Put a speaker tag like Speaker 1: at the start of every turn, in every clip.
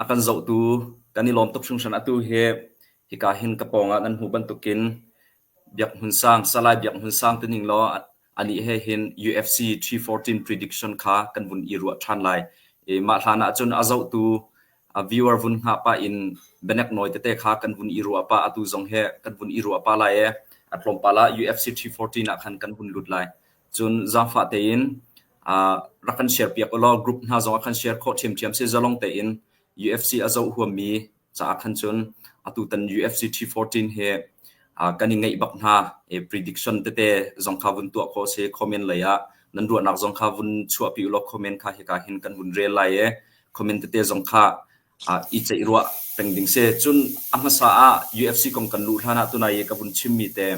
Speaker 1: A kan zohtu kan i lawm tuk hringhran. Atu hi hika hin ka pawngah nan hmuh bantukin Biak Hmun Sang, Salai Biak Hmun Sang ti ning law anih he hin UFC 314 prediction kha kan vun i ruah ṭhan lai. I mah hlan ah cun a zohtu a viewer vun hngah pah in bianek nawi tete kha kan vun i ruah pah atu zong he kan vun i ruah pah lai i a tlawmpal ah UFC 314 ah khan kan vun lut lai. Cun zaangfah tein uh, rak kan share piak ulaw group hna zong ah khan share khawh ṭhiamṭhiam si zalong tein UFC a zoh huammi caah khan cun atutan UFC 314 hi uh, kan i ngeih bak hna i prediction tete zong kha vun tuah khawh si comment lei ah nan ruahnak zong kha vun chuahpi ulaw comment kha hika hin kan vun rel lai i comment tete zong kha uh, i ceih ruah peng ding si. Cun a hmasa ah UFC kong kan luh hlan ah tunai i ka vun chimmi te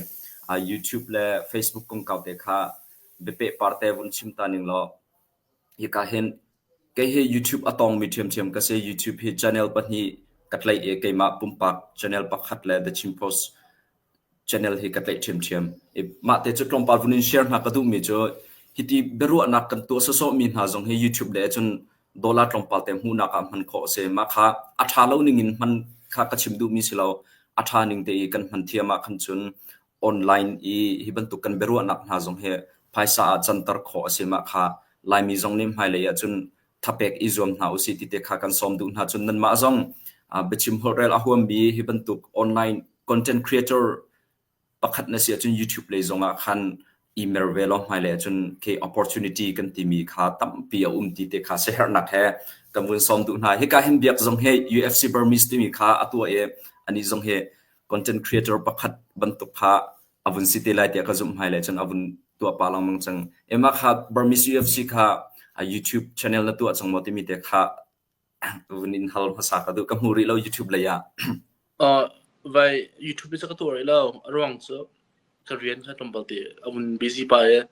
Speaker 1: uh, YouTube le Facebook kongkau te kha biapeh par te vun chim ta ning law hika hin kei hi YouTube a tawngmi ṭhiamṭhiam ka si. YouTube hi channel pahnih ka tlaih i keimah pumpak channel pakhat le The Chin Post channel hi ka tlaih ṭhiamṭhiam. I mah te cu tlawmpal vun in share hna ka duhmi cu hiti biaruahnak kan tuah sawsawhmi hna zong hi YouTube le cun dollar tlawmpal te hmuhnak ah hman khawh a si. Mah kha a ṭha lo ning in hman kha ka chim duhmi si lo. A ṭha ning te i kan hman thiam ah khan cun online i hi bantuk kan biaruahnak hna zong hi phaisa ah canter khawh a si. Mah kha Laimi zong nih hmailei ah cun thapek i zuam hna usih ti te kha kan sawm duh hna. Cun nanmah zong biachim holhrel a huammi hi bantuk online content creator pakhat na si ahcun YouTube lei zong ah khan i mer ve law hmailei ahcun khi opportunity kan timi kha tampi a um ti te kha siaherhnak he kan vun sawm duh hna. Hika hin biak zong hi UFC Burmese timi kha a tuah i anih zong hi content creator pakhat bantuk kha a vun si te lai tiah ka zumh hmailei cun a vun tuah pa lengmang cang. Emma kha Burmese UFC kha a YouTube channel na tuah cang maw timi te kha vun in hal hmasa ka duh. Ka hmu rih lo YouTube lei ah.
Speaker 2: Uh, vai YouTube hi ka tuah rih lo. A ruang cu ka rian kha tlawmpal te a vun busy pa i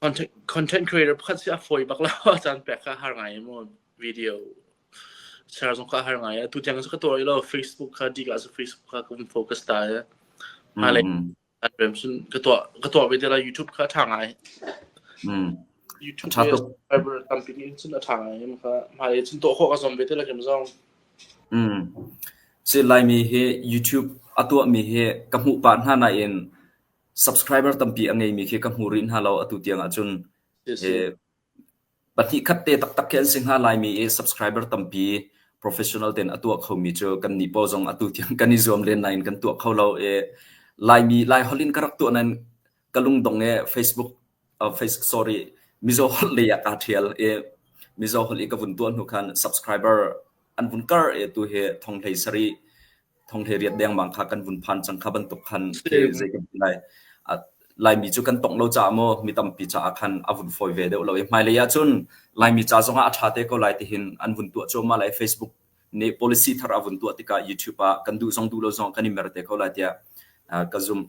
Speaker 2: content content creator pakhat si a fawi bak lo. A caan pek kha har ngai mu video share zong kha har ngai. Tu tiang cu ka tuah rih lo. Facebook kha dik ah cu Facebook kha ka vun focus ta i hmailei
Speaker 1: Mm.
Speaker 2: an rem sun ka tuah ka tuah ve te lai YouTube kha ṭha ngai.
Speaker 1: Mm.
Speaker 2: YouTube
Speaker 1: Ṭha
Speaker 2: hi
Speaker 1: tuk.
Speaker 2: subscriber tampi in cun a ṭha ngai em kha hmailei cun tuah khawh ka zuam ve te lai kem zong.
Speaker 1: Mm. Si Laimi hi YouTube a tuahmi hi ka hmuh pah hna nain subscriber tampi a ngeimi khi ka hmu rih hna lo atu tiang ahcun.
Speaker 2: Si si.
Speaker 1: Eh, Pahnih khat te taktak khi an si hnga. Laimi i subscriber tampi professional tein a tuah khomi cu kannih pawl zong atu tiang kan i zuam len nain kan tuah kho lo i Laimi Laiholh in ka rak tuah nain ka lungdong i Facebook uh, face, sorry Mizo holh lei ah kaa ṭhial i Mizo holh i ka vun tuah hnu khan subscriber an vun kar i tu hi thong hlei sarih thong hlei riat dengmang kha kan vun phan cang kha bantuk khan khi zei kan ti lai Laimi cu kan tongh lo caah maw mi tampi caah khan a vun fawi ve deuh lo i hmailei ah cun Laimi ca zongah a ṭha te ko lai tihin an vun tuah cuahmah lai Facebook nih policy thar a vun tuah tikah YouTube ah kan duh zong duh lo zong kan i mer te ko lai tiah ka zumh.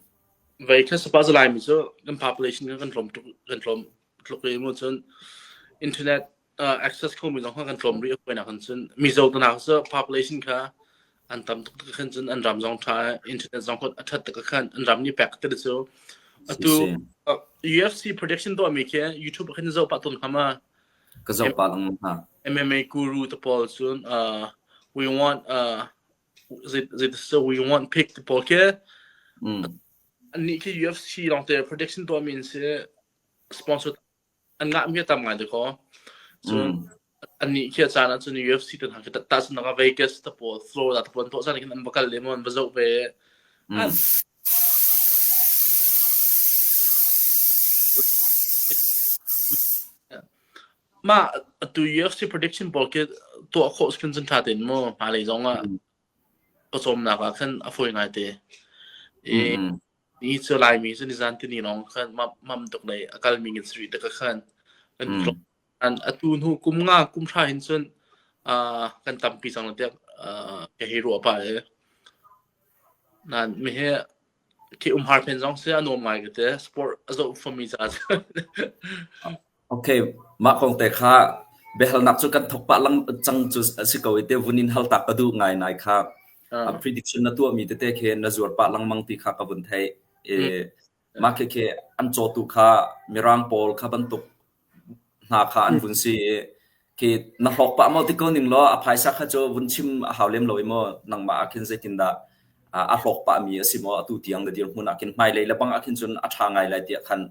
Speaker 2: Vei kha sapa za Laimi cu kan population kan tlawm tuk kan tlawm tluk i mu cun internet uh, access khomi zong kha kan tlawm rih hawinak kan cun Mizo tanak cu population kha an tam tuk tak khan cun an ram zong tha internet zong a that tak khan an ram ni pek te cu atu uh, UFC prediction to mi khi YouTube khan zo pa ton khama
Speaker 1: ka zo pa lang ha
Speaker 2: MMA guru te pawl cun uh, we want uh, so we want pick te pawl khi
Speaker 1: mm.
Speaker 2: an nih khi UFC long te prediction to mi si sponsor an ngahmi a tam ngai dakaw. Cun
Speaker 1: Mm.
Speaker 2: annih khi a caan ahcun UFC te hna khi tahchunhnak ah Vegas te pawl, Florida te pawl an tuah caan khin an va kal le maw an va zoh ve.
Speaker 1: Mm.
Speaker 2: Mah atu UFC prediction pawl khi tuah khawh khin cun ṭha tein maw hmailei zong ah
Speaker 1: Mm.
Speaker 2: pawcawmnak ah khan a fawi ngai te. I
Speaker 1: Mm.
Speaker 2: Ni cu Laimi cu nizan tini lawng khan mam tuk lei a kalmi kan si rih tikah khan kan
Speaker 1: Mm.
Speaker 2: tlawm. Atu hnu kum nga kum hra hin cun uh, kan tampi cang la tiah uh, ka hei ruah pah i. Nan mi hi khi umhar phen zong si a nuam ngai ka te sport a zoh fami ca cu.
Speaker 1: Okay, mah kong te kha biahalnak cu kan thok pah lang cang cu a si ko i te vun in hal tak ka duh ngai nai kha. A prediction na tuahmi tete khi na zuar pah lengmang ti kha ka vun theih. I mah khi khi an cawtu kha Mirang pawl kha bantuk hna kha an vun si i. Khi na hlawk pah maw ti ko ning law a phaisa kha cu vun chim a hau lem lo i maw nangmah ah khin zeitindah a hlawk pah mi a si maw atu tiang na dirhmun ah khin hmailei le bang ah khin cun a ṭha ngai lai tiah khan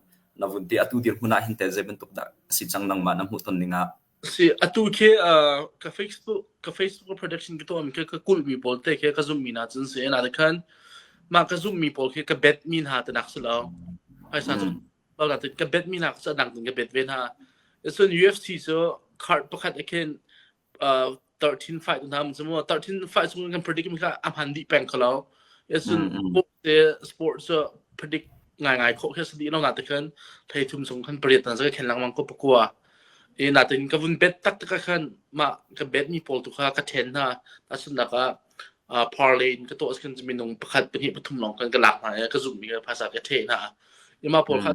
Speaker 1: na vun ti atu dirhmun ah hin teh zei bantuk dah a si cang nangmah na hmuhton ning ah?
Speaker 2: Si atu khi ka Facebook ka Facebook production ka tuah mi khi ka kulh mi pawl te khi ka zumh mi hna cun si na khan mah ka zumh mi pawl khi ka bet mi hna te nak si lo phaisa cu ka bet mi hna cu dang ka bet ve hna cun UFC cu card pakhat khin 13 fight hna mu mu 13 fight chung kan predict mi kha a hman dih peng kho lo cun te sport cu predict ngai ngai khawh khi si lo na te khan thei thum chung khan pariat tan sa khen langmang ko pakua e na tin ka vun bet tak tak khan ma ka bet mi pawl tu kha ka then hna ta sun nak ah parlay in ka to khan minung pakhat pahnih pathum long kan ka lak hna ka zum mi ka phasa ka the hna ima pawl kha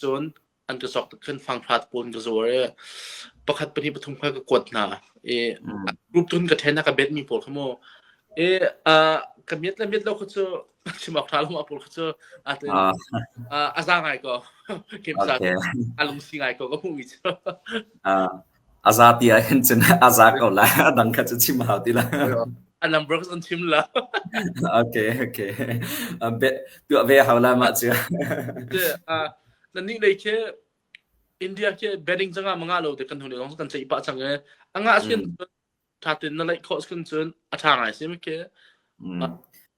Speaker 2: cun an ka sok khan fanghrat pawl ka zuar i pakhat pahnih pathum kha ka kuat hna i group tun ka then ka bet mi pawl kha mu i ka miat le miat lo kha cu chim awk tha lo ma pawl kha cu a za ngai ko kim sa a lungsi ngai ko ka hmuh mi cu
Speaker 1: a za ti ah hin cun a za ko lai a dang kha cu chim hau ti la
Speaker 2: a number kan chim la
Speaker 1: okay okay bet tuah ve hau la ma cu
Speaker 2: na ni lei khi India khi betting changa manga lo te kan huni long kan chei pa chang e anga sin tha tin na lai kho sin chun a tha ngai sim ke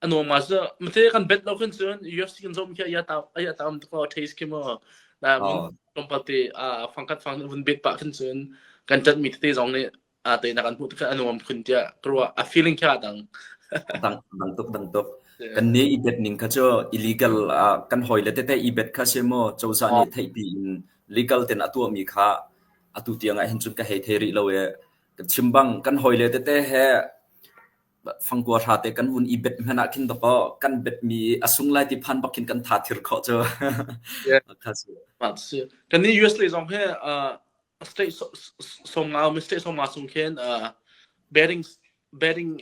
Speaker 2: a nuam ma sa mate kan bet lo khin cun UFC kan zom khi ya ta ya ta um ko taste khi mo na mun tlawmpal te fangkhat fang vun bet pa khin cun kan tat mi te zong nih a te na kan hmuh tikah a nuam khun tiah ka ruah a feeling khi a dang
Speaker 1: dang dang tuk dang tuk kan ni i bet ning kha cu illegal kan hoi le tete i bet kha se mo cozah nih theihpi in legal ten a tuah mi kha atu tiang ah hin cun ka hei thei rih lo e kan chim bang kan hoi le tete he fangkua hra te kan vun i bet hmanh ah khin dakaw kan bet mi a sung lai ti phan bak khin kan tha thir khawh cu.
Speaker 2: Kha si. Kan ni US le zong he state song mi state song sung khin betting betting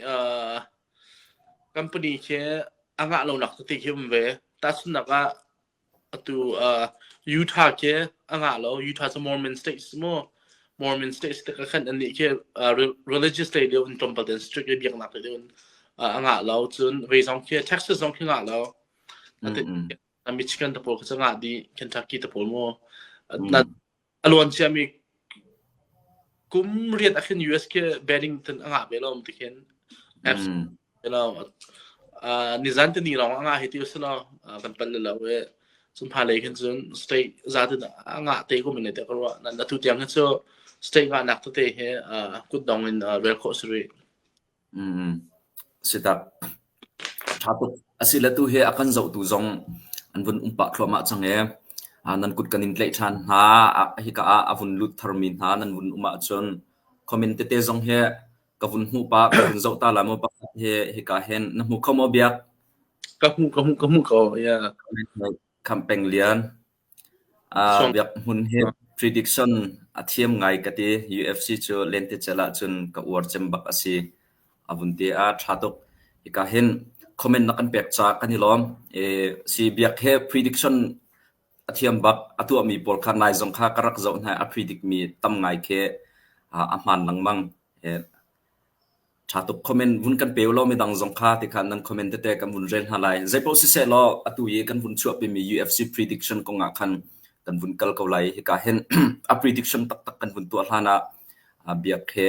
Speaker 2: company khi anga lo nak te khi um ve ta sun nak ah Atu Utah khi a ngah lo. Utah cu Mormon state si mu. Mormon state si tikah khan annih khi religious lei deuh in tlawmpal tein strict i biaknak lei deuh in a ngah lo. Cun vei zong khi Texas zong khi ngah lo. Michigan te pawl khi cu ngah dih. Kentucky te pawl mu. A luan ciami kum riat ah khin US khi betting ten a ngah ve lo ti khin apps lo nizan te ni lawng a ngah hi ti si lo kan pal lo e cun pha lei khin cun state zatin a ngah te ko min te ka ruah nan atu tiang hi cu state ngah nak tete hi kut dong in rel khawh si rih
Speaker 1: Si tak. Ṭha tuk. Asile tu hi a kan zohtu zong an vun um pah thluahmah cang i nan kut kan in tlaih ṭhan hna. Hika ah a vun lut tharmi hna nan vun um ahcun comment tete zong hi ka vun hmuh pah, ka vun zoh ta lai maw pakhat hi hika hin na hmu kho maw Biak?
Speaker 2: Ka hmu ka hmu ka hmu ko. Yeah.
Speaker 1: Khamh Peng Lian. Biak Hmun hi prediction a thiam ngai ka ti. UFC cu lentecelh ahcun ka uar cem bak a si. A vun ti a ṭha tuk. Hika hin comment na kan pek caah kan i lawm. Si Biak he prediction a thiam bak. A tuahmi pawl kha nai zong kha ka rak zoh hna i a predict mi tam ngai khi a hmaan lengmang. Ṭha tuk. Comment vun kan pe ulaw midang zong kha tikhan nan comment tete kan vun rel hna lai. Zeipaoh siseh law atu i kan vun chuahpimi UFC prediction kong ah khan kan vun kal ko lai. Hika hin a prediction taktak kan vun tuah hlan ah biak he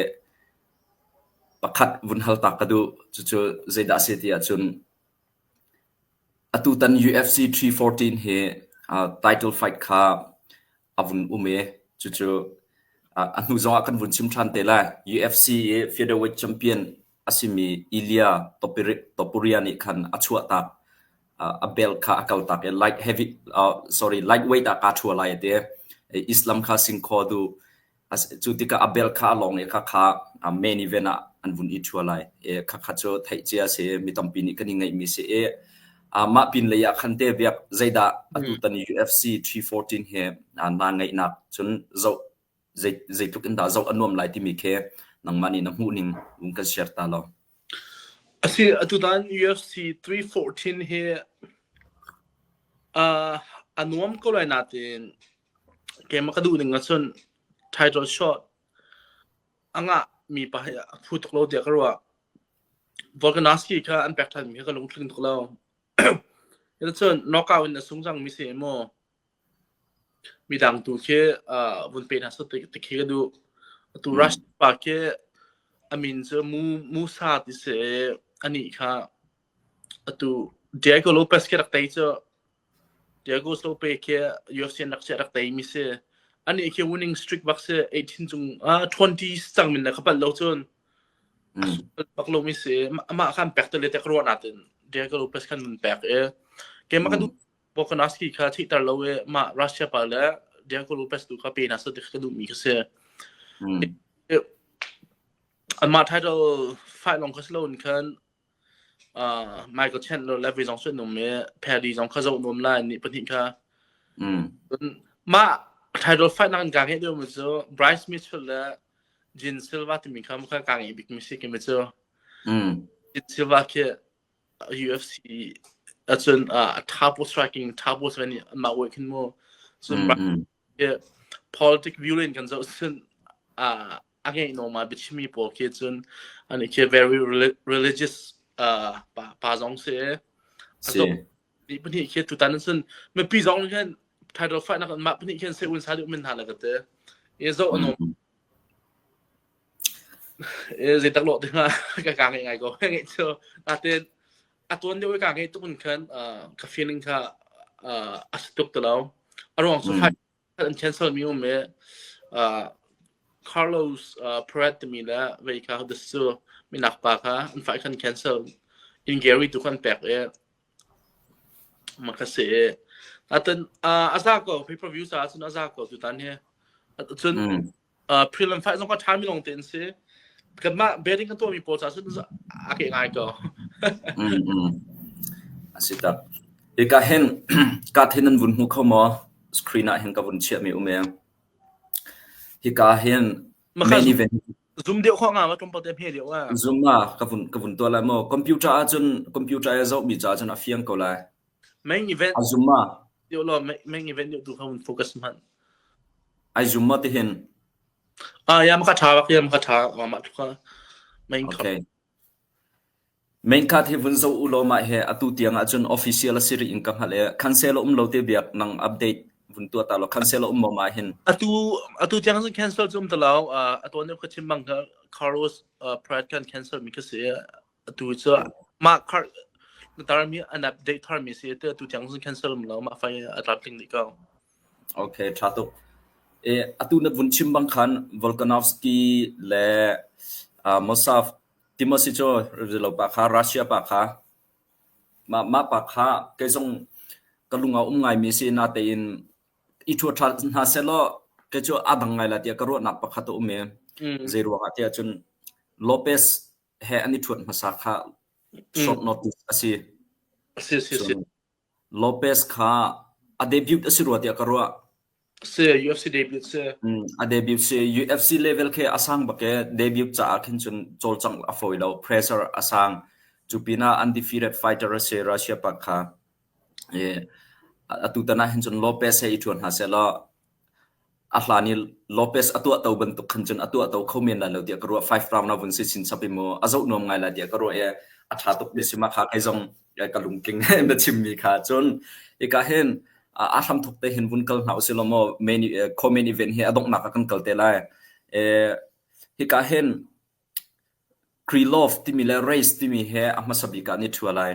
Speaker 1: pakhat vun hal ta ka duh. Cucu zeidah a si ti ahcun atutan UFC 314 hi title fight kha a vun um i cucu a hnu zongah kan vun chim ṭhan te lai. UFC i featherweight champion a simi Ilia Topuria nih khan a chuahtak. A belt kha a kaltak i light heavy sorry lightweight ah kaa ṭhua lai a ti. Islam kha singkhaw duh. Cu tikah a belt kha a lawng i khakha main event ah an vun i ṭhua lai. Khakha cu theih cia a si. Mi tampi nih kan i ngaihmi si i mah pin lei ah khan te biak zeidah atutan UFC 314 he naa ngaihnak cun zoh zeitluk in dah zoh a nuam lai timi khi nangmah nih na hmuh ning um kan share ta law.
Speaker 2: Asi atutan UFC 314 hi a nuam ko lai natin keimah ka duh ning ahcun title shot. A ngah mi pa hi a phu tuk lo tiah ka ruah. Volkanovski kha an pek ṭhan mi kha ka lungtling tuk lo. Cun knockout in a sung cang mi si maw? Midang tu khi vun pe hna seh ti khi ka duh. Atu Russia pa khi a min cu Musa ti si i anih kha atu Diego Lopez khi rak tei cu Diego Lopez khi UFC an rak chiah rak tei mi si. Anih khi winning streak bak si 18 cung 20 cang min le ka palh lo cun a sual bak lo mi si. Amah khan pek te le te ka ruah natin Diego Lopez khan mun pek i keimah ka duh Volkanovski kha thihter lo i mah Russia pa le Diego Lopez tu kha pe hna seh ti kha ka duhmi kha si. Anmah title fight lawng kha si loin khan uh, Michael Chandler le voi zong suan um i Paddy zong kha zoh nuam lai ni pahnih kha. Mah title fight nak in ka ngeih deuhmi cu Bryce Mitchell le Jean Silva timi kha kha ka ngeih bikmi si kimi cu. Jean Silva khi UFC ahcun a tha striking tha pawl nih anmah uai khin mu cun politic view in kan zoh cun a ngeih noma biachimi pawl khi cun ani khi very religious pa pa zong si
Speaker 1: si
Speaker 2: ni pahnih khi tutan cun mipi zong khan title fight nak mah pahnih khin se un sa duh min hna la ka te e zo anom Zei tak lawh ding ah ka ka ngeih ngai ko. Ngeih cu natin a tuan deuh i ka ngeih tuk in khan ka feeling kha a si tuk ti lo. A ruang cu fight an cancel mi um i Carlos Perez timi le vei kha the cu minak pa kha an fight khan cancel in Gary tu khan pek i ma ka si. Natin a za ko pay per view caah cun a za ko tutan hi. Cun Prelim fight zong kha ṭhami lawng te an si. Kanmah betting kan tuahmi pawl caah cun a ke ngai ko.
Speaker 1: A si tak. Hika hin ka thin nan vun hmu kho maw? Screen ah hin ka vun chiahmi um e. Hika hin main event
Speaker 2: Zoom deuh kho nga ma tlawmpal te hme deuh a.
Speaker 1: Zoom ah ka vun ka vun tuah lai maw? Computer ah cun computer i zohmi caah cun a fiang ko lai.
Speaker 2: Main event
Speaker 1: A zoom ah
Speaker 2: deuh law main event deuh tu kha vun focus hmanh.
Speaker 1: Ai zum maw tihin?
Speaker 2: Ah, ya maka ṭha bak, ya maka ṭha. Mah tluk ah main card.
Speaker 1: Okay. Main card hi vun zoh u law mah he atu tiang ahcun official a si rih in ka hngalh i cancel a um lo te biak nang update vun tuah ta law cancel a um maw mah hin?
Speaker 2: Atu atu tiang cun cancel cu um ti lo. Uh, atu nih ka chim bang kha Carlos uh, Pratt kan cancel mi ka si. Atu cu mah card na tarmi an update tharmi si te atu tiang cun cancel um lo mah fai a tlamtling dih ko.
Speaker 1: Okay, ṭha tuk. E, atu na vun chim bang khan Volkanovski le uh, Mosav Timothy cu lo pa kha Russia pa kha mah mah pa kha kei zong ka lung a um ngaimi si natein i ṭhua ṭha hna sehlaw kei cu a dang ngai la tiah ka ruahnak pakhat a um i zei ruangah tiah cun Lopez he an i ṭhuat hmasa kha short notice a si.
Speaker 2: Si si si.
Speaker 1: Lopez kha a debut a si rua tiah ka ruah.
Speaker 2: Si UFC debut si.
Speaker 1: A debut si UFC level khi a sang bak e debut caah khin cun cawlcangh a fawi lo pressure a sang. Cu pinah undefeated fighter a si Russia pa kha. E, atu tan ah hin cun Lopez he i ṭhuan hna sehlaw A hlan i Lopez a tuahto bantuk khan cun a tuahto kho men lai lo tiah ka ruah. Five round a vun si chinchap i mu a zoh nuam ngai lai tiah ka ruah i a ṭha tuk mi si ma kha kei zong ka lungtling na chimmi kha. Cun hika hin a hramthok te hin vun kal hna usih law maw main co-main event hi a donghnak ah kan kal te lai. Hika hin Krylov timi le race timi he a hmasa bik ah an i ṭhua lai.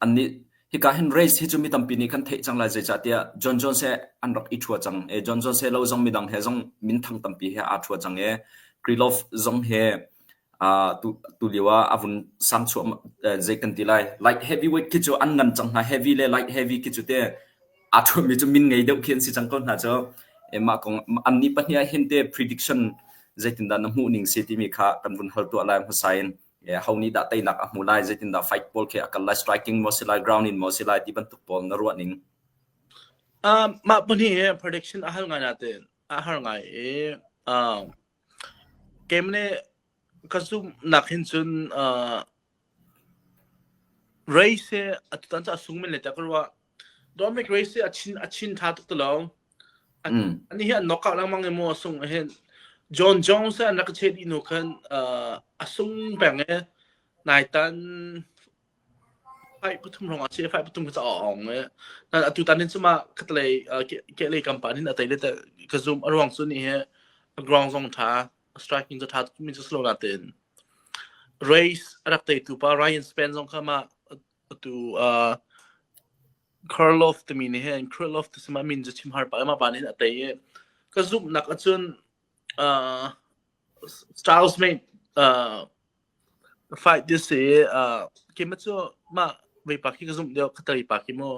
Speaker 1: Annih hika hin race hi cu mi tampi nih kan theih cang lai zeicahtiah John Jones he an rak i ṭhua cang. John Jones he lo zong midang he zong minthang tampi he aa ṭhua cang i Krylov zong he tu, tu lio ah a vun sang chuah zei kan ti lai light heavyweight khi cu an ngan cang hna heavy le light heavy khi cu te aa ṭhuami cu min ngei deuh khi an si cang ko hna cu mah kong annih pahnih ah hin te prediction zeitindah na hmuh ning si timi kha kan vun hal tuah lai hmasa in ho nih dah teinak a hmu lai zeitindah fight pawl khi a kal lai striking maw si lai ground in maw si lai ti bantuk pawl na ruah ning
Speaker 2: mah pahnih hi prediction a hal ngai natin a har ngai i keimah nih ka zumhnak hin cun Race hi atutan cu a sung men le tiah ka ruah. Dominic Reyes hi a chin a chin ṭha tuk ti lo. Ani hi an knockout lengmang i maw a sung ahhin. John Jones an rak cheh dih hnu khan uh, a sung peng i naitan fight pathum hrawng a si fight pathum ka a ong i nan atu tan hin cuma khatlei kehlei kam pa hin a tei le ka zum a ruang cu ni hi a ground zong tha striking cu tha mi cu slow na tin race a rak teitu pa Ryan Spann zong kha ma atu uh, Karloff timi nih hin Krylov ti sama min cu chim har pa ma pa nih a tei i ka zumhnak ahcun uh, Styles mate uh, fight this i uh, keimah cu mah vei pa khi ka zumh deuh khatari pa khi mu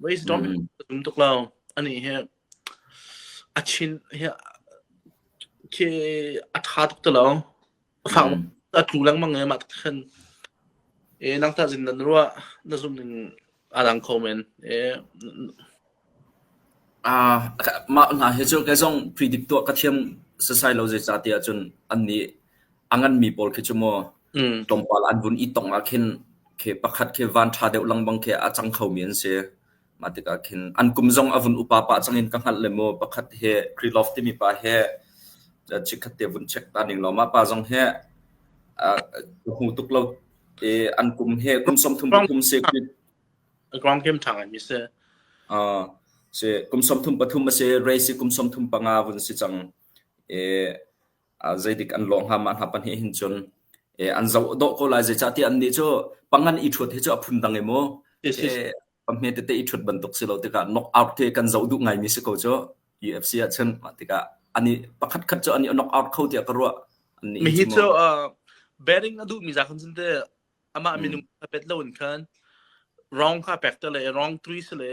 Speaker 2: Race Dom ka zum tuk lo ani hi a chin hi khi a tha tuk te lo fak a tlu lengmang e mah khan e nang ta zin nan ruah na zum ning a dang kho men e
Speaker 1: Ah mah hna hi cu kei zong predict tuah ka thiam sasai lo zeicah tiah cun annih a nganmi pawl khi cu maw tlawmpal an vun i tong ah khin khi pakhat khi van ṭha deuh lengmang khi a cang khomi an si. Mah tikah khin an kum zong a vun upa pah cang in ka hngalh le maw pakhat hi Krylov timi pa hi chikkhat te vun check ta ning law mah pa zong hi ka hmu tuk lo i an kum hi kum 33 si.
Speaker 2: Ground game ṭha ngaimi si.
Speaker 1: Si kum 33 a si, race hi kum 35 vun si cang. I zeidik an lawh hnga mah hna pahnih hin cun an zoh dawh ko lai zeicahtiah annih cu pangan i ṭhuat hi cu a phundang i mu pahme tete i ṭhuat bantuk si lo tikah knock out khi kan zoh duh ngaimi si ko cu UFC ah cun mah tikah ani pakhat khat cu ani knock out kho tiah ka ruah
Speaker 2: annih mi hi cu betting a duhmi za khan cun te amah minung kha bet lo in khan round kha pek te le round 3 si le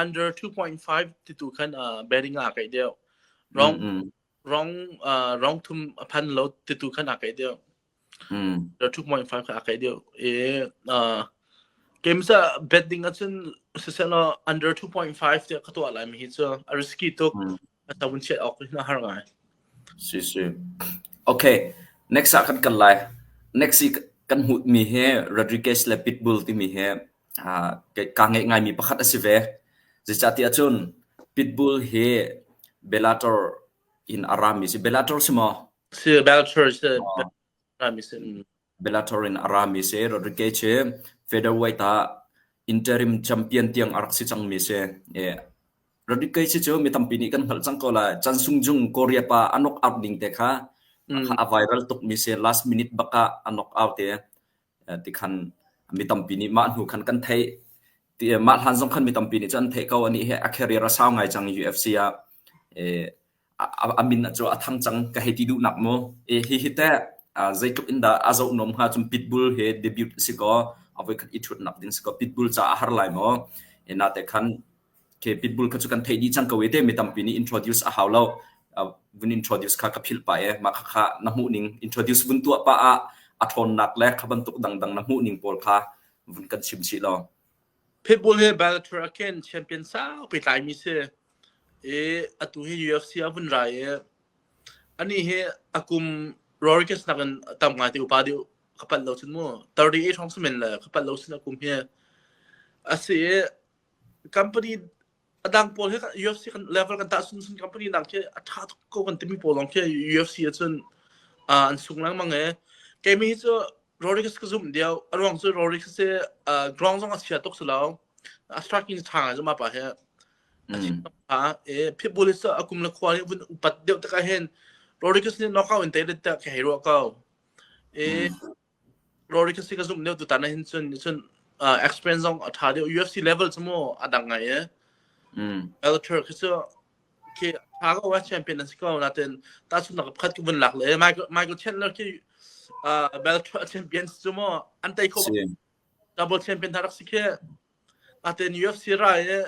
Speaker 2: under 2.5 ti tu khan betting ah kai deuh round rong uh, rong thum a phan lo titu khan a kai deuh.
Speaker 1: Mm.
Speaker 2: 2.5 kha a kai deuh. E uh, game sa bet ding ahcun siselaw under 2.5 te ka tuah lai mi hi cu a risky tuk.
Speaker 1: Mm.
Speaker 2: A tawun chiat awk hi har ngai.
Speaker 1: Si si. Okay, next ah kan kal lai. Next i kan hmuh mi hi Rodriguez le Pitbull timi hi kaa ngeih ngaimi pakhat a si ve. Zeicahtiah cun Pitbull hi Bellator in a rami si. Bellator si maw?
Speaker 2: Si, Bellator si. Rami si.
Speaker 1: Bellator in a rami si. Rodriguez hi featherweight ah interim champion tiang a rak si cangmi si. Rodriguez cu mi tampi nih kan hngalh cang ko lai. Chan Sung Jung Korea pa a knock out ding te kha a viral tukmi si. Last minute bak ah a knock out te. Tikhan mi tampi nih mah hnu khan kan theih. Ti mah hlan zong khan mi tampi nih cun an theih ko. Anih hi a career a sau ngai cang UFC ah. A min cu a thang cang ka hei ti duhnak mu. Hi hi teh zeitluk in dah a zoh nuam hnga cun Pitbull he debut si kaw a voikhat i ṭhutnak ding si kaw Pitbull caah a har lai maw? Nate khan Ke pitbull kha cu kan theih dih cang ko i te mi tampi nih introduce a hau lo. Vun introduce kha ka philh pah i mah kha kha na hmuh ning introduce vun tuah pah ah a ṭhawnnak le kha bantuk dangdang na hmuh ning pawl kha vun kan chim chih law.
Speaker 2: Pitbull hi Bellator ah khin champion saupi tlaimi si i atu hi UFC ah vun rai i anih hi a kum Rodriguez nakin tam ngai te upa deuh ka palh lo cun mu 38 hrawng si men le ka palh lo sin a kum hi a si i Company a dang pawl hi UFC kan level kan tah sun sun company dang khi a tha tuk ko kan timi pawl lawng khi UFC ahcun uh, an sung lengmang e. Keimi hi cu Rodriguez ka zumh deuh. A ruang cu Rodriguez hi uh, ground zong a chia tuk si lo. A striking tha ngai zuma pa hi. A
Speaker 1: Mm.
Speaker 2: tha e Pitbull hi cu a kum le khua hi vun upat deuh takah hin Rodriguez nih knockout in te let ka hei ruah ko. E
Speaker 1: Mm.
Speaker 2: Rory ka si ka zumh deuh tutan ah hin cun cun uh, experience zong a ṭha deuh UFC level cu mu a dang ngai e
Speaker 1: Mm.
Speaker 2: Bellator khi cu khi ṭha ko wa champion an si ko natin tahchunhnak pakhat ka vun lak le Michael Michael Chandler khi uh, Bellator champion cu mu an tei kho
Speaker 1: Si.
Speaker 2: double champion hna rak si khi aten UFC ra i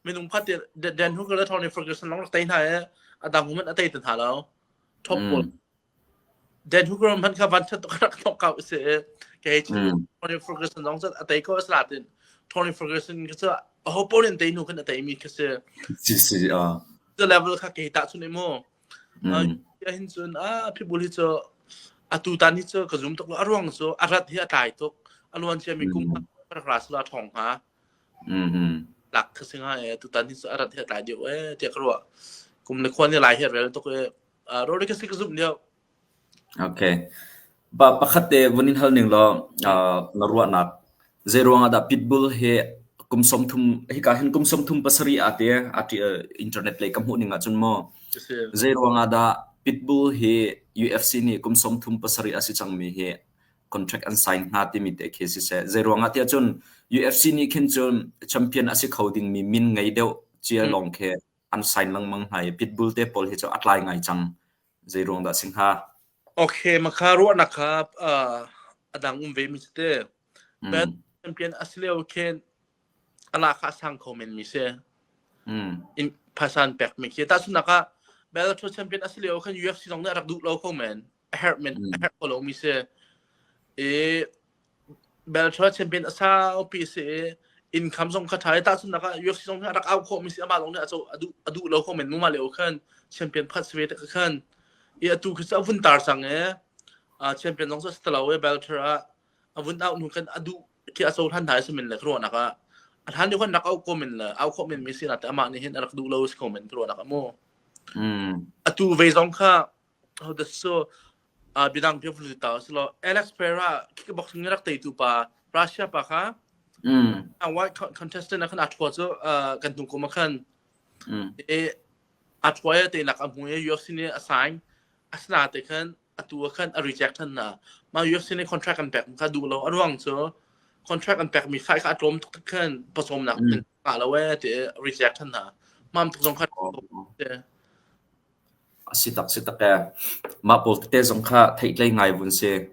Speaker 2: minung kha te Dan Hooker le Tony Ferguson long rak tei hna i a dang hman a tei te hna lo top pawl
Speaker 1: Mm.
Speaker 2: Dan Hooker hman kha van that rak knock out si ke
Speaker 1: Mm.
Speaker 2: Tony Ferguson zong a tei ko asla tin Tony Ferguson kha cu a ho pawl in tei nu khan a tei mi kha si
Speaker 1: Si si ah.
Speaker 2: the level kha ke ta chun emo
Speaker 1: Mm.
Speaker 2: hin cun a pitbull hi cu atu tan hi cu ka zum tuk lo a ruang cu a rat hi a tlai tuk a luan cia mi kum
Speaker 1: Mm.
Speaker 2: rak ra sula thong hnga
Speaker 1: Mm.
Speaker 2: lak kha si hnga e tutan hi cu a rat hi a tlai deuh e tiah ka ruah kum le khua ni lai hi a rel tuk e. Rodriguez ka zumh deuh.
Speaker 1: Okay. Pa pakhat te vun in hal ning law na ruahnak zei ruang ah dah Pitbull hi kum 30 hika hin kum 37 a te a internet lei ka hmuh ning ahcun maw zei ruang ah dah Pitbull hi UFC nih kum 37 a si cangmi hi contract an sign hnga timi te khi siseh zei ruang ah tiah cun UFC nih khin cun champion a si kho dingmi min ngei deuh cia lawng khi an sign lengmang hna i Pitbull te pawl hi cu a tlai ngai cang. Zei ruang dah si hnga?
Speaker 2: Okay, makha ruahnak kha a dang um ve mi cu te. Champion a si lio khin a la kha a sang kho men mi si. In phasan pek mi khi. Tahchunhnak ah Bellator champion a si lio khan UFC zong nih a rak duh lo kho men. A herh men a herh ko lo mi si. I Bellator champion a saupi si i income zong kha ṭha i tahchunhnak ah UFC zong hi a rak au khawhmi si amah zong nih a co a duh lo kho men muma lio khan champion phat si ve te khan i atu khi cu a vun tar cang i champion zong cu a si ti lo i Bellator ah a vun au hnu khan a duh khi a cohlan hna i si men le ka ruahnak ah a hlan lio khan rak au ko men le au khawh men mi si na te amah nih hin a rak duh lo si ko men ka ruahnak ah mu atu ve zong kha how the so Biadang pia vun ta silo Alex Pereira kickboxing rak teitu pa Russia pa kha a white contestant khan a thua cu kan tung kum khan e a thua ya te nak a hmu e UFC nih a sign asna te khan atu khan a reject than na ma UFC nih contract an pek kha duh lo a ruang cu contract an pek mi fight kha a tlawm tuk khan pasawm nak ngah lo e ti reject than na mam tuk zong kha
Speaker 1: A si tak si tak ee. Mah pawl tete zong kha theihtlei ngai vun si.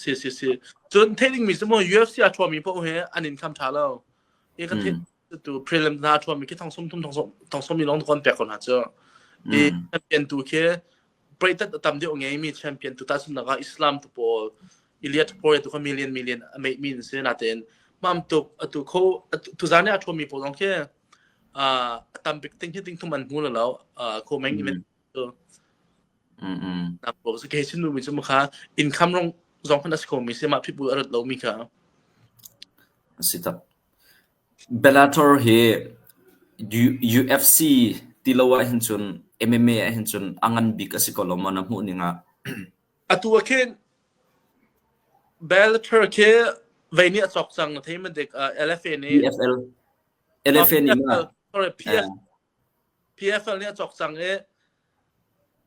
Speaker 2: Si si si. Cun theih dingmi cu maw UFC a ṭhuami paoh hi an income ṭha lo. I ka theih tu prelim hna a ṭhuami khi thong sum thum thong sawm mi lawng kan pek ko hna cu. I champion tu khi preitat a tam deuh ngeimi champion tu tahchunhnak ah Islam tu pawl Ilia Topuria tu kha million million a meih mi an si natein mam tuk atu kho tuzan i a ṭhuami pawl zong khi a tam bik ting hi ting thum an hmu lo ko meng event tu na po so ke chin mi chu kha income rong zong khan as ko mi se ma people arat lo mi kha.
Speaker 1: Si tak. Bellator hi UFC ti lo ah hin cun MMA ah hin cun a ngan bik a si ko lo maw na hmuh ning ah?
Speaker 2: Atu ah khin Bellator khi vei nih a cawk cang na thei man dik LFA nih
Speaker 1: PFL LFA nih ma?
Speaker 2: Sorry, PF, PFL nih a cawk cang i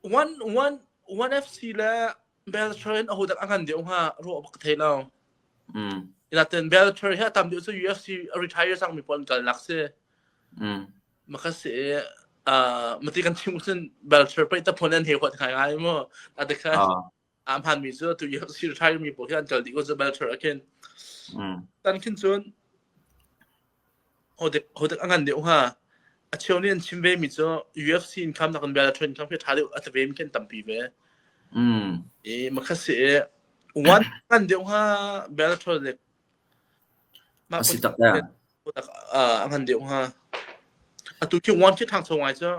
Speaker 2: one one one FC le Bellator in aho dak a ngan deuh hnga ruah bak thei lo. Inaten Bellator hi a tam deuh cu UFC a retire cang mi pawl an kalnak si. Maka si mati kan chim cun Bellator pei ta phone an he huat ngai ngai mu. Ta kha a hmanmi cu tu UFC retire mi pawl hi an kal dih ko cu Bellator ah khin. Tan khin cun hodek hodek a ngan deuh hnga. A cheu nih an chim ve mi cu UFC income nakin Bellator income khi ṭha deuh a ve mi khi an tampi ve. I makha si i one ngan deuh hnga Bellator le
Speaker 1: A si tak ya.
Speaker 2: A ngan deuh hnga. Atu khi one khi ṭhangcho ngai cu.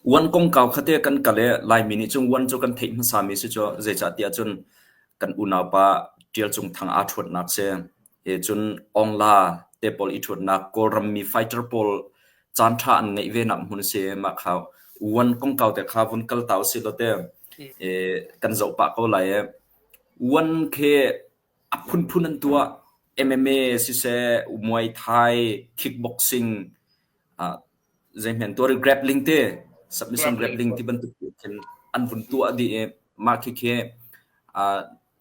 Speaker 1: Uan kongkau khate kan kal i Laimi nih cun uan cu kan theih hmasami si cu zeicahtiah cun kan unaupa Ṭial Cung Thang aa ṭhuatnak si. Hi cun Aung La te pawl i ṭhuatnak Kawlrammi fighter pawl caanṭha an ngeih ve nak hmun si. Mah kha uan kongkau te kha vun kal ta usih law te kan zoh pah ko lai i uan khi a phunphun an tuah. MMA siseh, Muay Thai, kickboxing, Zeihmanh tuah rih grappling te submission grappling ti bantuk khin an vun tuah dih i mah khikhi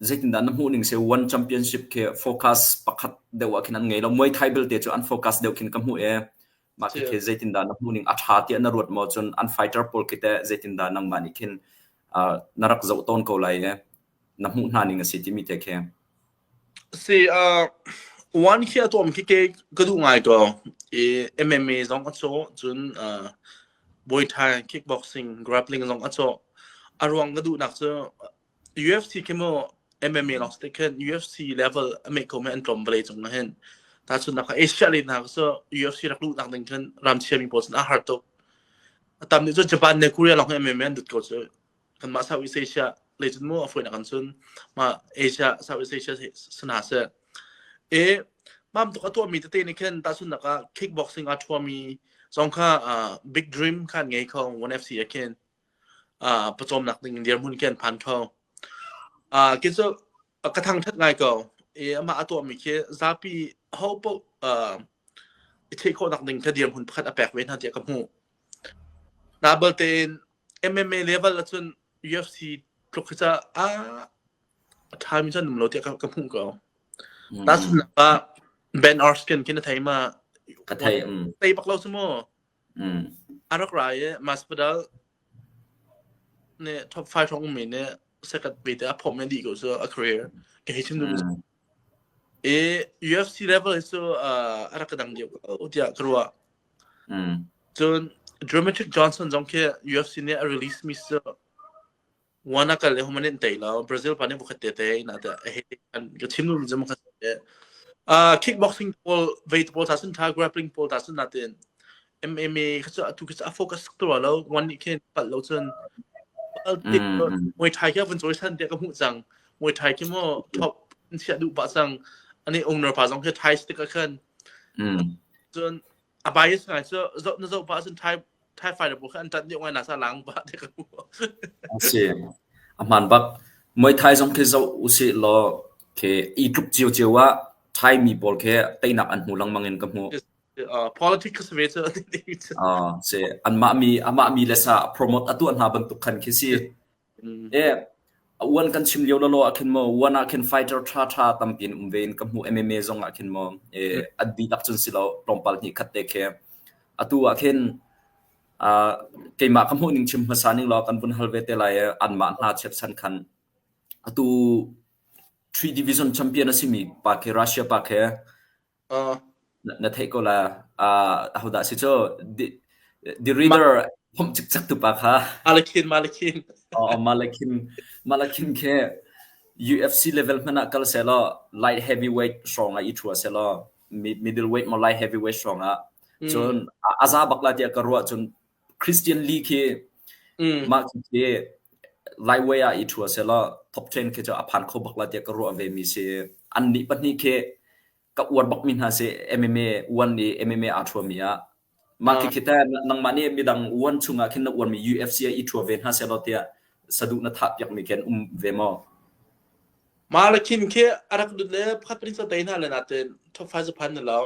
Speaker 1: zeitindah na hmuh ning si one championship khi focus pakhat deuh ah khin an ngei lo. Muay Thai belte cu an focus deuh khin ka hmuh i mah khikhi zeitindah na hmuh ning a ṭha tiah na ruat maw cun an fighter pawl khi teh zeitindah nangmah nih khin na rak zoh tawn ko lai i na hmuh hna ning a si timi te khi.
Speaker 2: Si, one khi a tuam khi ke ka duh ngai ko. I MMA zong a cawh, cun Muay Thai, kickboxing, grappling zong a cawh. A ruang ka duhnak cu UFC khi mu MMA lawng si te khin UFC level a meh ko mi an tlawm vawlei cung ah hin. Tahchunhnak ah Asia lei hna cu UFC rak luhnak ding khin ramchia mi pawl cun a har tuk. A tam nih cun Japan le Korea lawng hi MMA an dut ko cu. Kanmah Southeast Asia lei cun mu a fawinak an cun mah Asia Southeast Asia si hna seh. E mam tuk a tuahmi tete nih khin tahchunhnak ah kickboxing aa ṭhuami zong kha big dream kha an ngei kho ONE FC ah khin. Uh, pawcawmnak ding dirhmun khi an phan kho. Uh, khi cu ka thangṭhat ngai ko. I amah a tuahmi khi zapi ho paoh uh, i theih khawhnak ding kha dirhmun pakhat a pek ve hna tiah ka hmuh. Na balte MMA level ahcun UFC tluk khi ca a a ṭhami cu an um lo tiah ka, ka hmuh ko. Tahchunhnak ah Ben Askren khi na thei ma?
Speaker 1: Ka thei. Mm.
Speaker 2: Tei bak lo cu mu.
Speaker 1: Mm.
Speaker 2: A rak ra i Masvidal nih top 5 hrawng ummi nih second ve te a phawm in dih ko cu a career. Ka hei chim duh
Speaker 1: Mm.
Speaker 2: I UFC level hi cu uh, a rak ka dang deuh ko tiah ka ruah.
Speaker 1: Mm.
Speaker 2: Cun Demetric Johnson zong khi UFC nih a release mi cu One a kal i human in tei lo. Brazil pa nih vukhat te te na te a hei an ka chim duhmi cu makhat te. Uh, kickboxing pawl vei pawl ta sun tha grappling pawl ta sun natin MMA kha cu atu khi a focus tuk tua lo one nih khin palh lo cun
Speaker 1: Mm.
Speaker 2: Muay Thai khi vun cawi san tiah ka hmuh cang. Muay Thai khi mo top in chiah duh pah cang. Ani owner pa zong khi Thai stick ah khan.
Speaker 1: Mm.
Speaker 2: Cun a bias ngai cu zoh na zoh pah cun Thai Thai fighter pawl kha an ṭanh deuh ngai na sa lang pah ti ka hmuh.
Speaker 1: A si. A hmaan bak. Muay Thai zong khi zoh usih law khi i tluk ciocio ah Thai mi pawl khi teinak an hmu lengmang in ka hmuh.
Speaker 2: Uh, politics ve cu.
Speaker 1: Uh, si anmah mi amah mi le sa promote a tuah hna bantuk khan khi si. E uan kan chim lio lolo ah khin mo uan ah khin fighter tha tha tampi in um ve in ka hmu MMA zong ah khin mo e an dihlak cun si lo tlawmpal hnih khat te khi atu ah khin uh, keimah ka hmuh ning chim hmasa ning law kan vun hal ve te lai anmah hna chepchan khan atu three division champion a simi pa khi Russia pa khi
Speaker 2: Uh,
Speaker 1: na theih ko la. Uh, ahodah si cu? The, the reader phomh cikcek tu pa kha.
Speaker 2: Malakhin, Malakhin.
Speaker 1: Oh, Malakhin, Malakhin khi UFC level hmanh ah kal selaw light heavyweight hrawng ah i thua selaw middleweight maw light heavyweight hrawng ah cun a za bak la tiah ka ruah cun Christian Lee khi mah khi lightweight ah i thua selaw top 10 khi cu a phan kho bak la tiah ka ruah ve mi si an nih pahnih khi ka uar bakmi hna si MMA one i MMA aa ṭhuami ah mah khi khi teh nangmah nih midang one chungah khin na uarmi UFC ah i ṭhua ve hna sehlaw tiah saduh na thah piakmi khi an um ve maw?
Speaker 2: Mah le khin khi a rak dut le pakhat pahnih cu tei hna le natin top 5 cu phan na lo.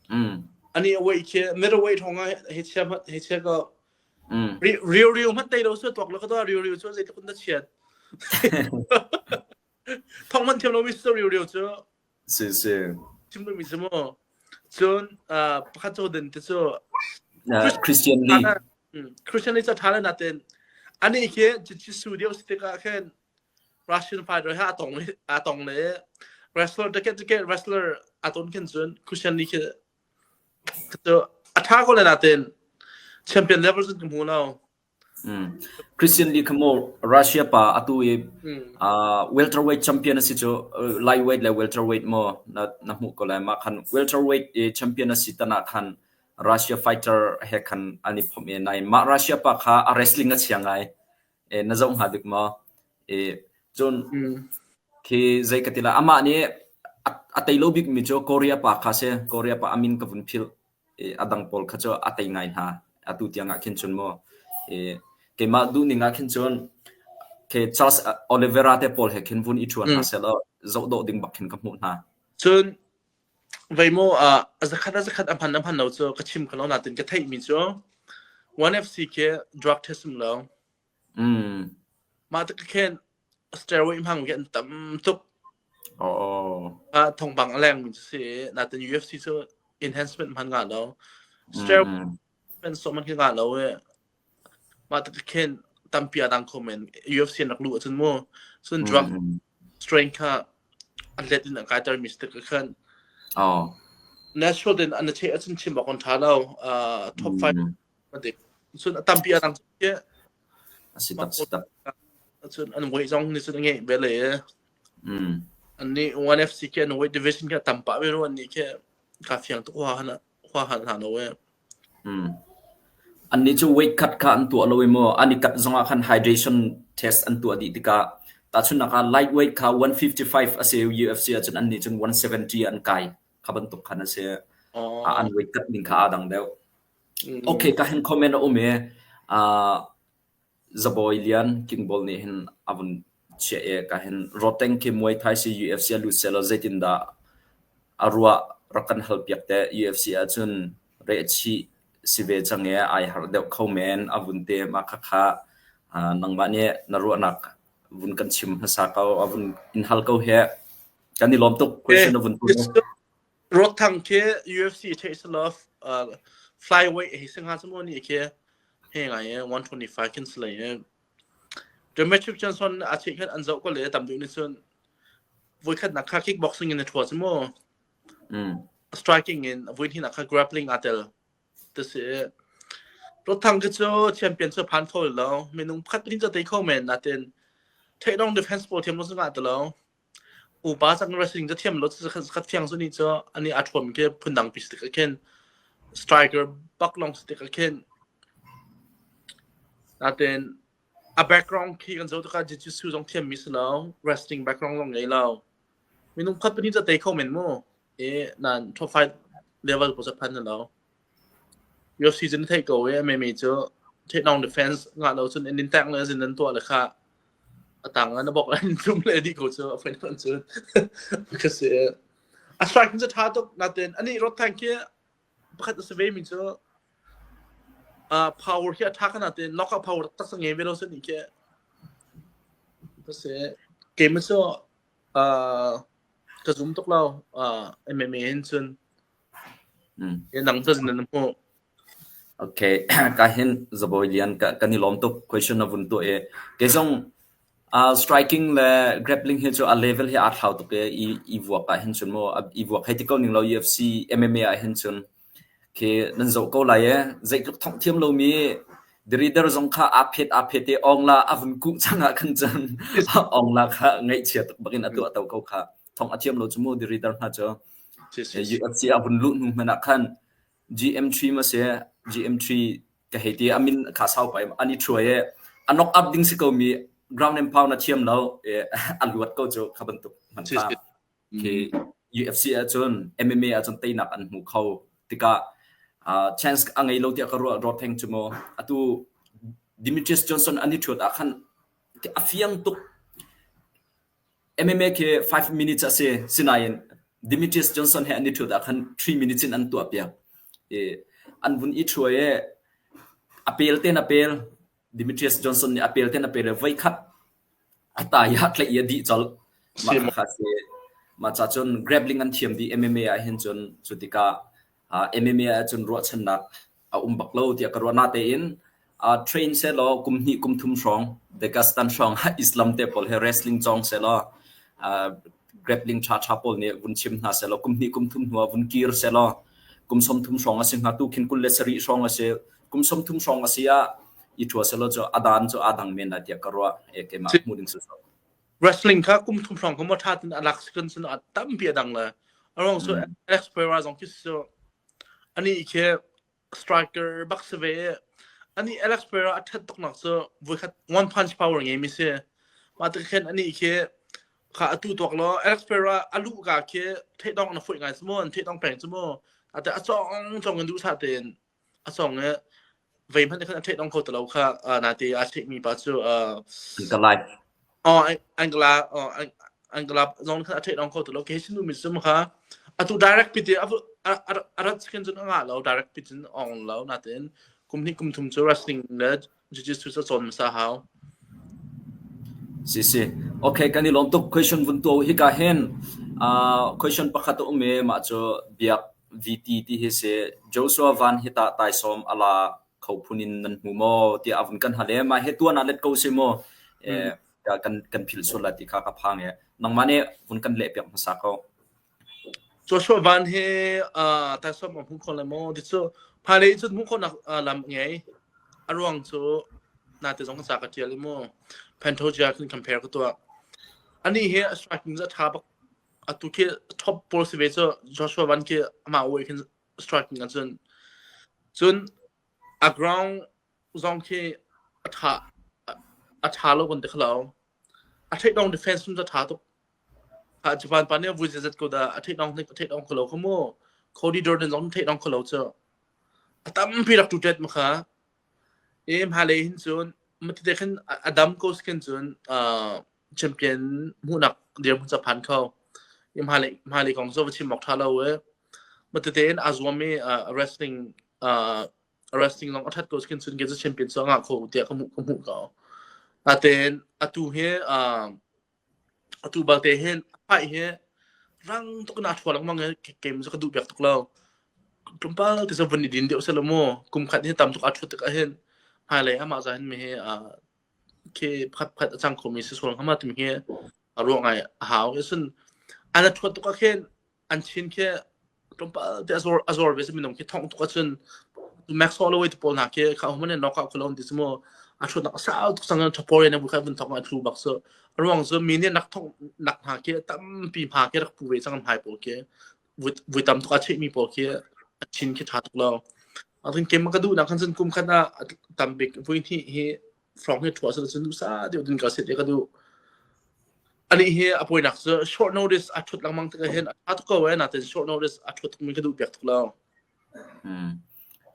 Speaker 1: Mm.
Speaker 2: Ani away khi middleweight hong ah he chia he chia ko.
Speaker 1: Mm.
Speaker 2: Rio Rio hman tei lo su tuak lo ka to Rio Rio cu zeitluk in na chiat. Thong man thiam lomi su Rio Rio cu
Speaker 1: Si si.
Speaker 2: Chim duhmi cu mu. Cun uh, pakhat cu din te cu
Speaker 1: Uh, Christian Lee.
Speaker 2: Christian Lee cu ṭha le natin ani khi jiu-jitsu deuh si tikah khin Russian fighter he a tong a tong le wrestler ticket ticket wrestler a ton khin cun Christian Lee khi cu a ṭha ko le natin champion level cun ka hmu lo.
Speaker 1: Christian Lee kha maw Russia pa atu i welterweight champion a si cu lightweight le welterweight maw na na hmuh ko lai mah khan welterweight i champion a si tan ah khan Russia fighter he khan an i phomh i nain mah Russia pa kha a wrestling a chia ngai e na zoh hnga dik maw e cun khi zei ka ti lai amah nih a tei lo bik mi cu Korea pa kha si Korea pa a min ka vun philh a dang pawl kha cu a tei ngai hna. Atu tiang ah khin cun maw keimah duhning ah khin cun khi Charles Oliveira te pawl he khin vun i ṭhuan hna seh law zoh dawh ding bak khin ka hmuh hna.
Speaker 2: Cun vei maw a zakhat a zakhat a hman a hman lo cu ka chim kho lo natin ka theihmi cu One FC khi drug test um lo.
Speaker 1: Mm.
Speaker 2: Mah tik khin steroid hmang hi an tam tuk.
Speaker 1: Oh.
Speaker 2: Ah thawngpang a leng mi cu si natin UFC cu enhancement hman nga lo. Steroid mm. so man khi nga lo e. Mah tik khin tampi a dang kho men UFC an rak lu ahcun mu cun drug
Speaker 1: Mm.
Speaker 2: strain kha an let in an kaiter mi si tik khan
Speaker 1: Oh.
Speaker 2: natural din an che acun chim awk an tha lo uh, top 5
Speaker 1: Mm.
Speaker 2: Cun a tampi a dang cu
Speaker 1: A si tak si tak.
Speaker 2: Cun an weight zong nih cun a ngeih ve le.
Speaker 1: Mm.
Speaker 2: An nih One FC khi an weight division khi a tam pah ve ru an nih khi ka fiang tuk hua han hua han hna lo e.
Speaker 1: Mm. An nih cu weight cut kha an tuah lo i maw an i cut zongah khan hydration test an tuah dih tikah tahchunhnak ah lightweight kha 155 a si UFC ahcun an nih cun 170 an kai kha bantuk khan a si.
Speaker 2: Oh.
Speaker 1: An weight cut ning kha aa dang deuh. Okay, ka hin comment a um i uh, Zabawi Lian King Ball nih hin a vun chiah i ka hin Roteng khi Muay Thai si UFC ah lut sehlaw zeitindah a ruah rak kan halpiak teh. UFC ahcun rehchih si ve cang i ai harh deuh kho men a vun te. Mah khakha nangmah nih na ruahnak vun kan chim hmasa ko, a vun in hal ko heh. Kan i lawm tuk question na vun tuah.
Speaker 2: Rodtang khi UFC theih selaw flyweight hi si hnga cu maw ni khi he ngai i 125 khin si lei i Demetrious Johnson a cheh khan an zoh ko le tam deuh nih cun voikhatnak kha kickboxing in a ṭhua cu maw striking in voi hnihnak kha grappling aa tel ti si. Rodtang khi cu champion cu phan kho lo minung pakhat pahnih cu tei kho men natin theih defense pawl thiam lo cu ngah ti lo. Upa cang wrestling cu thiam lo khat fiang cu ni cu ani a ṭhuam khi phundang pi si tik ah khin striker bak lawng si tik ah khin natin a background khi kan zoh tikah jiu-jitsu zong thiam mi si lo wrestling background zong ngei lo minung khat pahnih cu tei kho men mu i nan top fight level pawl cu phan na lo. UFC cu na theih ko i MMA cu theih defense ngah lo cun in tank le zin nan tuah le kha a tang ah na bok an tum le dih ko cu a fain cun ka si. A strike cu tha tuk natin ani Rodtang khi pakhat a si ve mi cu power khi a tha ka natin knockout power tak sa ngei ve lo sin ni khi ka si. Game cu ka zum tuk lo MMA hin cun Nang cu na hmuh.
Speaker 1: Okay, ka hin Zabawi Lian kan i lawm tuk question na vun tuah i kei zong striking le grappling hi cu a level hi aa thlau tuk i i vuak ah hin cun mu i vuak hei ti ko ning lo UFC MMA ah hin cun khi nan zoh ko lai e zeitluk thongh thiam lomi Reader zong kha aa phet aa phet i ong la a vun kuh cang ah khan cun ong la kha ngaihchia tuk bakin a tuah to ko kha thongh a thiam lo cu mu reader hna cu UFC a vun luh hnu hmanh ah khan GM3 ma si GM3 ka hei ti a min kha sau pa an i ṭhuai i a knock up ding si ko mi ground and pound a thiam lo i a luat ko cu kha bantuk hman kha khi UFC ahcun MMA ahcun teinak an hmu kho tikah chance a ngei lo tiah ka ruah Rodtang cu mu atu Demetrious Johnson an i ṭhuat ah khan a fiang tuk MMA khi 5 minutes a si. Sinain Demetrious Johnson he an i ṭhut ah khan 3 minutes in an tuahpiak. I an vun i ṭhuai i a pel ten a pel. Demetrious Johnson nih a pel ten a pel i voikhat a tai ah tlaih i a dih colh. Mah khakha si. Mah ca cun grappling an thiam dih MMA ah hin cun cu tikah MMA ahcun ruahchannak a um bak lo tiah ka ruah. Natein train sehlaw kum hnih kum thum hrawng Dagestan hrawng ah Islam te pawl he wrestling cawng sehlaw grappling ṭhaṭha pawl nih vun chim hna sehlaw kum hnih kum thum hnu ah vun kir sehlaw kum 30 hrawng a si hnga tu khin 27 hrawng a si kum 30 hrawng a si ah i ṭhua sehlaw cu a dan cu aa dang men lai tiah ka ruah e keimah hmuh ding si.
Speaker 2: Wrestling kha kum thum hrawng kha maw ṭha tin a lak si kan cun a tampi a dang le a ruang cu Alex Pereira zong khi cu ani khi striker bak si ve i ani Alex Pereira a ṭhat tuknak cu voikhat one punch power ngei mi si mah tik khin ani khi kha atu tuak law Alex Pereira a luh ka khi theidong na fuih ngai cu mu an theidong peng cu mu ate a cong cong in duhsah tein a song i vei hmanh khan a theih dong kho ti lo kha nate aa theihmi pa cu
Speaker 1: Angela
Speaker 2: oh Angela oh Angela zong khan a theih dong kho ti lo ke sinu mi sum kha atu direct pit a a rat chicken cun a ngah lo direct pit cun ong lo natin kum hnih kum thum cu wrestling le jiu-jitsu cu cawn hmasa hau
Speaker 1: Si si. Okay, kan i lawm tuk. Question vun tuah u. Hika hin question pakhat a um i mah cu biak VT ti hi si. Joshua Van hi tah taisawm a la kho phun in nan hmu maw tiah a vun kan hal i mah hi tuan ah let ko si mu. Eh, kan kan philh sual lai ti kha ka phang i nangmah nih vun kan leh piak hmasa ko.
Speaker 2: Joshua Van hi taisawm a hmu kho lai maw? Ti cu hmailei cun hmuh khawhnak lam ngei. A ruang cu nate zong ca ka ṭial i mu. Pantoja khin compare ka tuah. Anih hi a striking cu a ṭha bak. Atu khi top pawl si ve cu Joshua Van khi amah uai khin striking ahcun. Cun a ground zong khi a ṭha a ṭha lo kan ti kho lo. A theih defense cu a ṭha tuk. Japan pa nih a vui zeizat ko dah a theih dong a theih dong kho lo kha mu. Cody Durden zong theih dong kho lo cu. A tampi rak tu tet ma kha. E hmalei hin cun. Mati te khin a dam ko si khin cun champion hmuhnak dirhmun ca phan kho. I hmailei hmailei kong cu va chim awk ṭha lo i mati tein aa zuam i wrestling wrestling zong a ṭhat ko si khin cun ke cu champion cu a ngah kho tiah ka hmuh ka hmuh ko. Natein atu hi atu balte hin a fight hi rang tuk in aa ṭhua lengmang i game cu ka duh piak tuk lo. Tlawmpal te cu vun i din deuh selaw mu kum khat hi tam tuk aa ṭhut tikah hin hmailei amah za hin mi hi khi pakhat pakhat a cang khomi si sual hnga ma timi hi a ruah ngai a hau. Cun an a ṭhuat tuk ah khin an chin khi tlawmpal te a zor a zor ve si minung khi thongh tuk ahcun Max Holloway te pawl hna khi kha human in knockout kholo ti cu mu a ṭhutnak a sau tuk sang thapor in a kha vun thong a thlu bak so a ruang cu mi nih nak thong nak hna khi tampi hma khi rak pu ve cang hmai pawl khi vui tam tuk a chehmi pawl khi a chin khi ṭha tuk lo a rin kem ka duh nak khan cun kum khat ah tam bik vui hnih hi frong hi ṭhua cun duhsah deuh din ka sit ka duh Anih hi a poinak cu short notice a ṭhut lengmang tikah hin a ṭha tuk ko eh natin short notice a ṭhut tukmi ka duh piak tuk lo.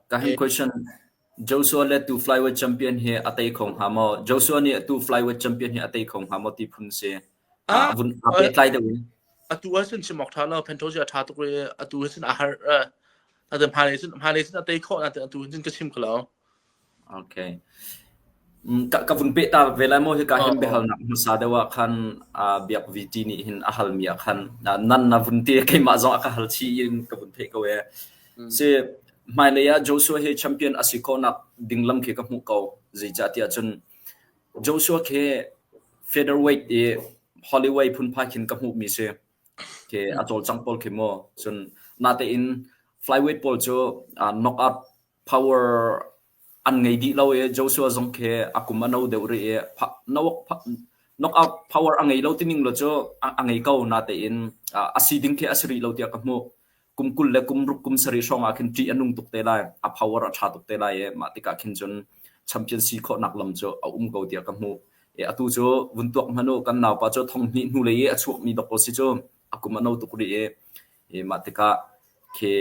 Speaker 1: Ka hin question Joshua le tu flyweight champion hi a tei kho hnga maw? Joshua nih tu flyweight champion hi a tei kho hnga maw ti phun si.
Speaker 2: Ah,
Speaker 1: Vun a pehtlai deuh in.
Speaker 2: Atu ah cun chim awk ṭha lo. Pantoja a ṭha tuk i atu hi cun a har. Atu hmailei cun hmailei cun a tei khawh natin atu hin cun ka chim kho lo.
Speaker 1: Okay. Ka vun peh ta ve lai maw hika hin biahalnak hmasa deuh ah khan Biak VT nih hin a halmi ah khan nan na vun ti keimah zong a ka hal chih in ka vun theih ko ee. Si hmailei ah Joshua hi champion a si khawhnak ding lam khi ka hmuh ko. Zeicahtiah cun Joshua khi featherweight i Holloway phunphai khin ka hmuhmi si. Khi a cawlcangh pawl khi mu. Cun natein flyweight pawl cu knockout power an ngei dih lo i Joshua zong khi a kum a no deuh rih i knockout power a ngei lo tining lo cu a ngei ko natein a si ding khi a si rih lo tiah ka hmuh. Kum 20 le kum ruk kum sarih hrawng ah khin ṭih a nung tuk te lai. A power a ṭha tuk te lai i mah tikah khin cun champion si khawhnak lam cu a um ko tiah ka hmuh. I atu cu vun tuak hmanh u kan naupa cu thong hnih hnulei i a chuakmi dawk si cu a kum a no tuk rih i I mah tikah khi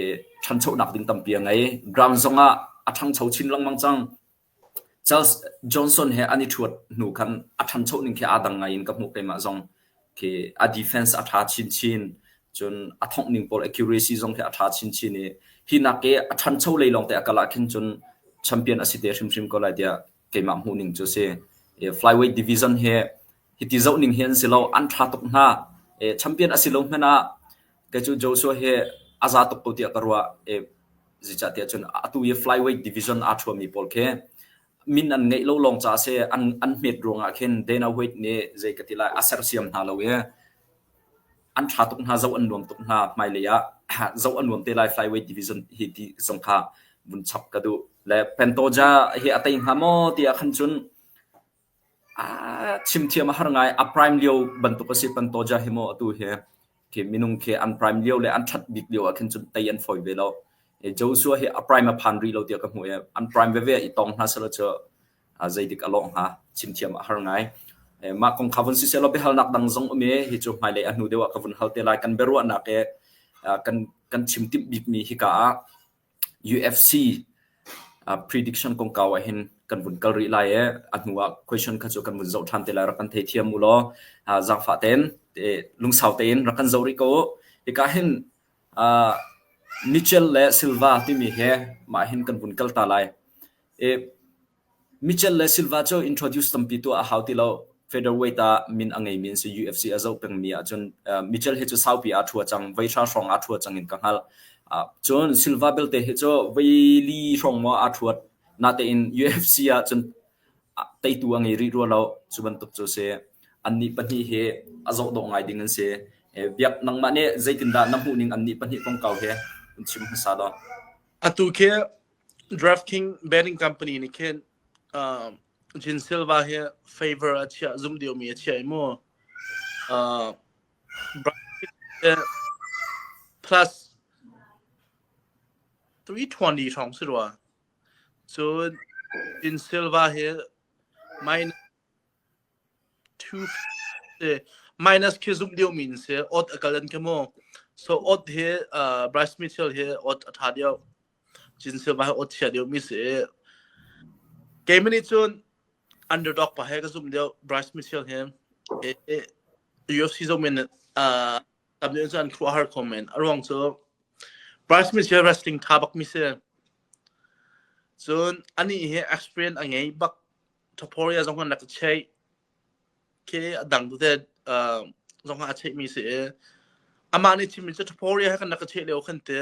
Speaker 1: ṭhanchonak ding tampi a ngei. Ground zongah a ṭhangcho chin lengmang cang. Charles Johnson he an i ṭhuat hnu khan a ṭhancho ning khi aa dang ngai in ka hmuh keimah zong. Khi a defense a ṭha chinchin. Cun a thongh ning pawl accuracy zong khi a ṭha chinchin i hi nak i a ṭhancho lei lawngte a kal ah khin cun champion a si te hrimhrim ko lai tiah keimah hmuh ning cu a si. Flyweight division hi hiti zoh ning hi an si lo. An ṭha tuk hna. Champion a si lo hmanh ah kei cu Joshua hi a za tuk ko tiah ka ruah. Zeicahtiah cun atu i flyweight division aa ṭhuami pawl khi min an ngeih lo lawng caah si an an hmet ruangah khin Dana White nih zei ka ti lai a sersiam hna lo i an ṭha tuk hna, zoh an nuam tuk hna. Hmailei ah zoh a nuam te lai flyweight division hi ti zong kha vun chap ka duh. Le Pantoja hi a tei hnga maw tiah khan cun chim thiam a har ngai. A prime lio bantuk a si Pantoja hi maw atu hi khi minung khi an prime lio le an ṭhat bik lio ah khin cun tei an fawi ve lo. Joshua hi a prime a phan rih lo tiah ka hmuh i an prime veve i tong hna selaw cu zeidik a lawh hnga chim thiam a har ngai. Mah kong kha vun siseh law biahalnak dang zong um i hi cu hmailei a hnu deuh ah ka vun hal te lai. Kan biaruahnak i kan kan chim timh bikmi hika ah UFC prediction kongkau ah hin kan vun kal rih lai i a hnu ah question kha cu kan vun zoh ṭhan te lai rak kan theithiam u law zaangfah tein lungsau tein rak kan zoh rih ko u. Hika hin Mitchell le Silva timi he mah hin kan vun kal ta lai. Mitchell le Silva cu introduce tampi tuah a hau ti lo. Featherweight ah min a ngeimi an si. UFC a zoh pengmi ahcun Mitchell hi cu saupi aa ṭhua cang. Voi hra hrawng aa ṭhua cang in ka hngalh. Cun Silva belte hi cu voi li hrawng maw aa ṭhuat. Natein UFC ahcun teitu a ngei rih rua lo. Cu bantuk cu si. Annih pahnih hi a zoh dawh ngai ding an si. Biak nangmah nih zeitindah na hmuhning annih pahnih kongkau hi in chim hmasa law.
Speaker 2: Atu khi DraftKings betting company nih khin Jin Silva hi favor a chiah zumh deuhmi a chiah i mu. Plus 320 hrawng si rua. Cun Jin Silva hi minus minus khi zumh deuhmi an si. Odd a kal an khi mu. So odd hi Bryce Mitchell hi odd a ṭha deuh. Cin Silva hi odd chia deuhmi si. Keimah nih cun Underdog pa he ka zumh deuh Bryce Mitchell he UFC zong men uh, tam deuh cu an khuaruahhar kho men. A ruang cu Bryce Mitchell wrestling tha bak mi si. Cun anih hi experience a ngei bak. Topuria zong kan rak cheih. Khi a dang tete uh, zong a cheih mi si i amah nih chimmi cu Topuria he kan rak cheih lio khan te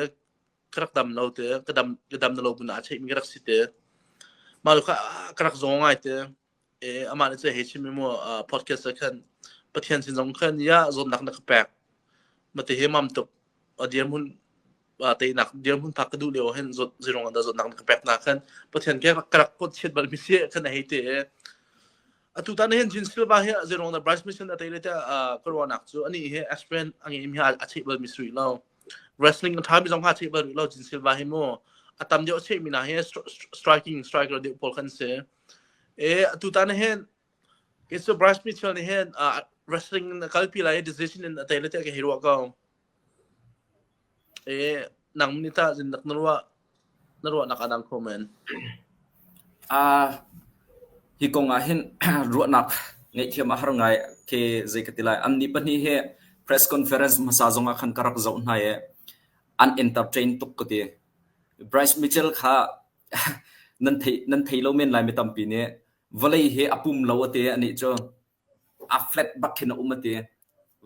Speaker 2: ka rak dam lo te ka dam ka dam na lo bu na cheih mi ka rak si te mah lu kha ka rak zawng ngai te e amah nih cu hei chim mi mu podcast ah khan Pathian sin zong khan ya zawtnak na ka pek mate he mam tuk a dirhmun teinak dirhmun phak ka duh lio hin zawt zirong da zawtnak na ka pek na khan Pathian ke ka rak pot chiat bal mi si khan hei te Atu tan hin Jean Silva hi zeirong dah Bryce Mission a tei le tiah ka ruahnak cu ani hi experience a ngei mi a cheih bal mi si lo. Wrestling a ṭha mi zong kha a cheih bal rih lo Jean Silva hi mu. A tam deuh a cheih mi hna hi striking striker deuh pawl khan si. E atu tan hin kei cu Bryce Mitchell nih hin wrestling a kalpi lai decision in a tei le tiah ka hei ruah ko. E nang nih tah zindak na ruah na ruahnak a dang kho men.
Speaker 1: Uh, hi kong ah hin ruahnak ngaihthiam a har ngai ke zei ka ti lai. An nih pahnih hi press conference hmasa zong ah khan ka rak zoh hna i an entertain tuk ka ti. Bryce Mitchell kha nan thei nan thei lo men lai mi tampi nih vawlei hi a pum lo ate anih cu a flat bak khin a um a ti.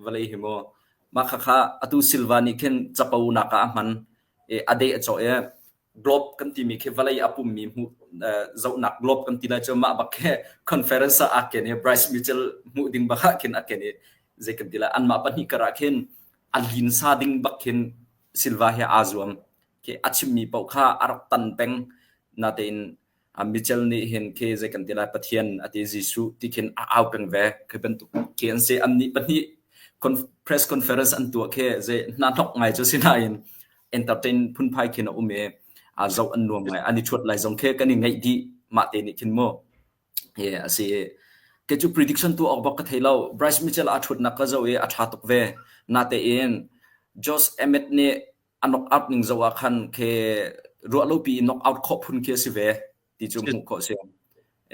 Speaker 1: Vawlei hi mu. Mah khakha atu Silva nih khin capo nak ah a hman i a deh a cawh i globe kan timi khi vawlei a pummi hmuh zohnak globe kan ti lai cu mah bak khi conference ah aa ken i Bryce Mitchell hmuh ding bak ah khin a ken i zei kan ti lai anmah pahnih kar ah khin a linsa ding bak khin Silva he aa zuam. Khi a chimmi paoh kha a rak tan peng. Natein Mitchell nih hin khi zei kan ti lai Pathian a ti Jesuh ti khin a au peng ve khi bantuk khi an si an nih pahnih press conference an tuah khi zei hnahnok ngai cu si nain entertain phunphai khin a um i a zoh an nuam ngai an i thuat lai zong khi kan i ngaih dih mah te nih khin mu hi a si ke cu prediction tu awk bak ka thei lo Bryce Mitchell a thutnak ka zoh i a tha tuk ve natein Josh Emmett nih a knock out ning zoh ah khan khi ruah lopi i knock out khawh phun khi a si ve ti cu hmuh khawh si.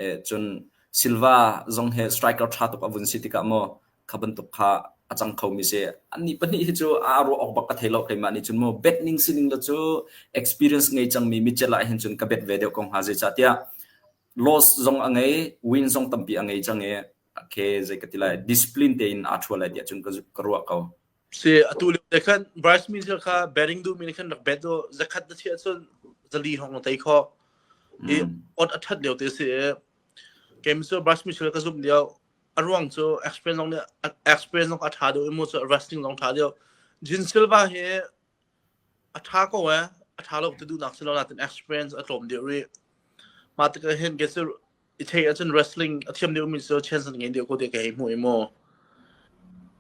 Speaker 1: E, cun Silva zong he striker ṭha tuk a vun si tikah maw kha bantuk kha a cang khomi si. Annih pahnih hi cu a ruah awk bak ka thei lo keimah nih cun maw bet ning sining la cu experience ngei cangmi Mitchell ah hin cun ka bet ve deuh ko hnga zeicahtiah loss zong a ngei win zong tampi a ngei cang i okay zei ka ti lai discipline tein aa ṭhua lai tiah cun ka ka ruah ko.
Speaker 2: Si atu lio te khan Bryce Mitchell kha betting duhmi nih khan rak bet u zakhat na chiah cun zali hong na tei khawh i ot a ṭhat lio te si i keim cu Bryce Mitchell ka zumh lio a ruang cu experience zong nih experience zong a ṭha deuh i mu cu wrestling zong ṭha deuh Jin Silva hi a ṭha ko e a ṭha lo ti duhnak si lo nain experience a tlawm deuh rih mah tikah hin kei cu i theih ahcun wrestling a thiam deuhmi cu chance an ngei deuh ko tiah ka hei hmuh i mu.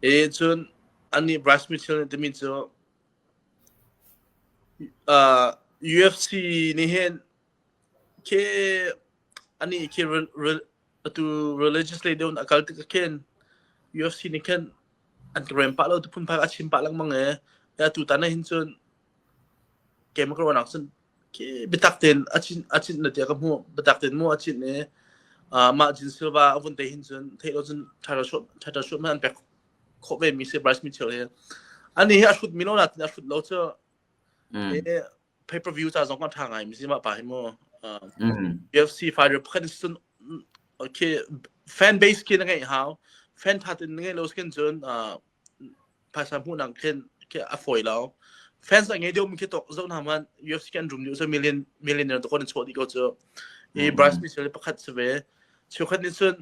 Speaker 2: E cun anih Bryce Mitchell nih timi cu uh, UFC nih hin khi anih khi atu religious lei deuh in a kal tik khin UFC nih khin an rem pah lo tu phunphai a chim pah lengmang e atu tan hin cun keimah ka ruahnak cun khi biatak tein a chinh a chinh na tiah ka hmuh biatak tein mu a chinh i uh, mah Jin Silva a vun te hin cun theih lo cun title shot title shot man an pek khawh ve mi si Bryce Mitchell hi ani hi a hrut mi lo natin a hrut lo cu e pay per view ca zong a tha ngai mi si mah pa hi mu UFC fighter pakhat cun okay fan base khi na ngeih hau fan tha tin na ngeih lo skin cun uh, phaisa hmuhnak khin khi a fawi lo. Fans a ngei deuhmi khi tok zoh hna hmanh UFC kan rum deuh cu million millionaire to kon chuah dih ko cu. I Bryce Mitchell pakhat si ve. Cheukhat nih cun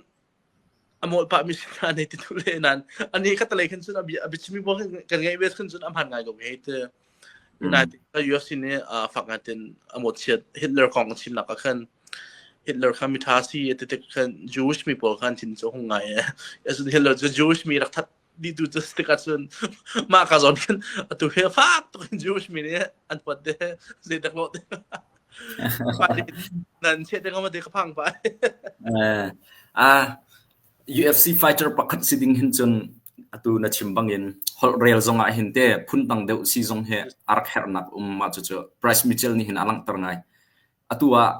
Speaker 2: a mawlh pah mi si hna nei ti tu le nan ani kha talei khin cun a bia a biachimi pawl kan ngeih ve khin cun a hman ngai ko hei te. United UFC nih fak ngai tin a mawtchiat Hitler kong chimnak ah khan Hitler kha mitha si ti tik khan Jewish mi pawl khan thin cu hung ngai e. Hitler cu Jewish mi rak that dih tu cu tik ahcun mah ka zawn khin atu he fak tuk in Jewish mi nih an huat te zei dak lo te nan chiat te ngam te ka phang pa
Speaker 1: ah UFC fighter pakhat si ding hin cun atu na chim bangin holh rel zong ah hin te phun dang deuh si zong hi a rak herhnak um ma cu cu Bryce Mitchell nih hin a langhter ngai. Atu ah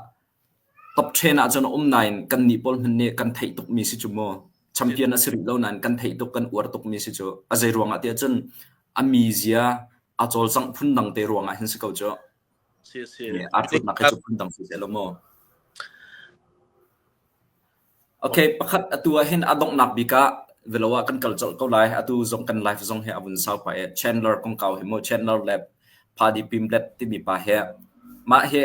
Speaker 1: Top 10 ah cun a um nain kannih pawl hmanh nih kan theih tukmi si cu mu. Champion a si rih lo nain kan theih tuk, kan uar tukmi si cu. A zei ruangah tiah cun a mizia a cawlcangh phundang te ruangah hin si ko cu.
Speaker 2: Si si.
Speaker 1: Aa ṭhutnak hi cu phundang si seh law mu. Okay, pakhat atu ah hin a donghnak bik ah velo ah kan kal colh ko lai. Atu zong kan live zong hi a vun sau pah i Chandler kongkau hi mu Chandler le Paddy Pimblett timi pa hi mah hi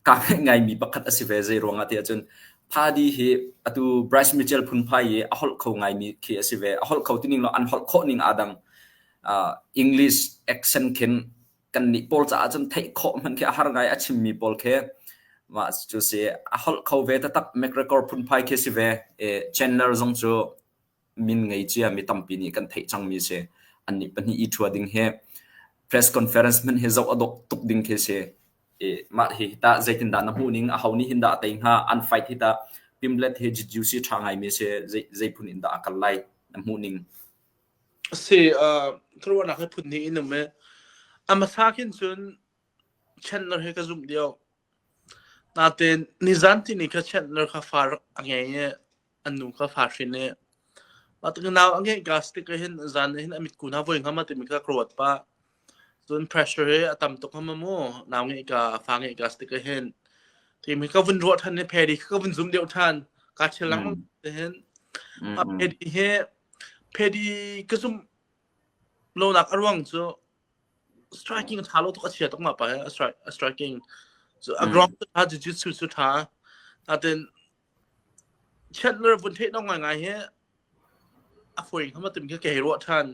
Speaker 1: kaa ngaih ngaimi pakhat a si ve. Zei ruangah ti ahcun Paddy hi atu Bryce Mitchell phunphai i a holh kho ngaimi khi a si ve. A holh kho ti ning law an holh khawh ning aa dang. Uh, English accent khin kannih pawl caah cun theih khawh hmanh khi a har ngai a chimmi pawl khi mah cu si a holh kho ve taktak McGregor phunphai khi si ve e Chandler zong cu min ngei cia mi tampi nih kan theih cangmi si annih pahnih i ṭhua ding hi press conference hmanh hi zoh a dawh tuk ding khi si e mah hi tah zeitindah na hmuh ning a ho nih hin dah a tei hnga an fight hi tah Pimblett hi jiu-jitsu ṭha ngaimi si zei zei phun in dah a kal lai na hmuh ning
Speaker 2: Si, uh, ka ruahnak hi phun hnih in um i a hmasa khin cun Chandler hi ka zumh deuh. Natein nizan tini kha Chandler kha fa a ngei i an nu kha fa hrin i mah tik nau a ngeih gas tik ah hin zan ah hin a mitku hna voi hnga ma timi kha ka ruat pah. Cun pressure hi a tam tuk hnga mu nau ngeih ka fa ngeih gas tik ah hin timi ka vun ruah ṭhan i Paddy kha ka vun zum deuh ṭhan. Kaa ṭhial lengmang
Speaker 1: Mm.
Speaker 2: hin.
Speaker 1: Mm,
Speaker 2: Mah
Speaker 1: mm.
Speaker 2: Paddy hi Paddy ka zumh lonak a ruang cu striking a ṭha lo tuk a chia tuk mah pa hi a strike a striking cu a
Speaker 1: Mm.
Speaker 2: ground cu ṭha jiu-jitsu cu ṭha natin Chandler vun theih dong ngaingai hi a fawi hnga ma timi khi ka hei ruah ṭhan.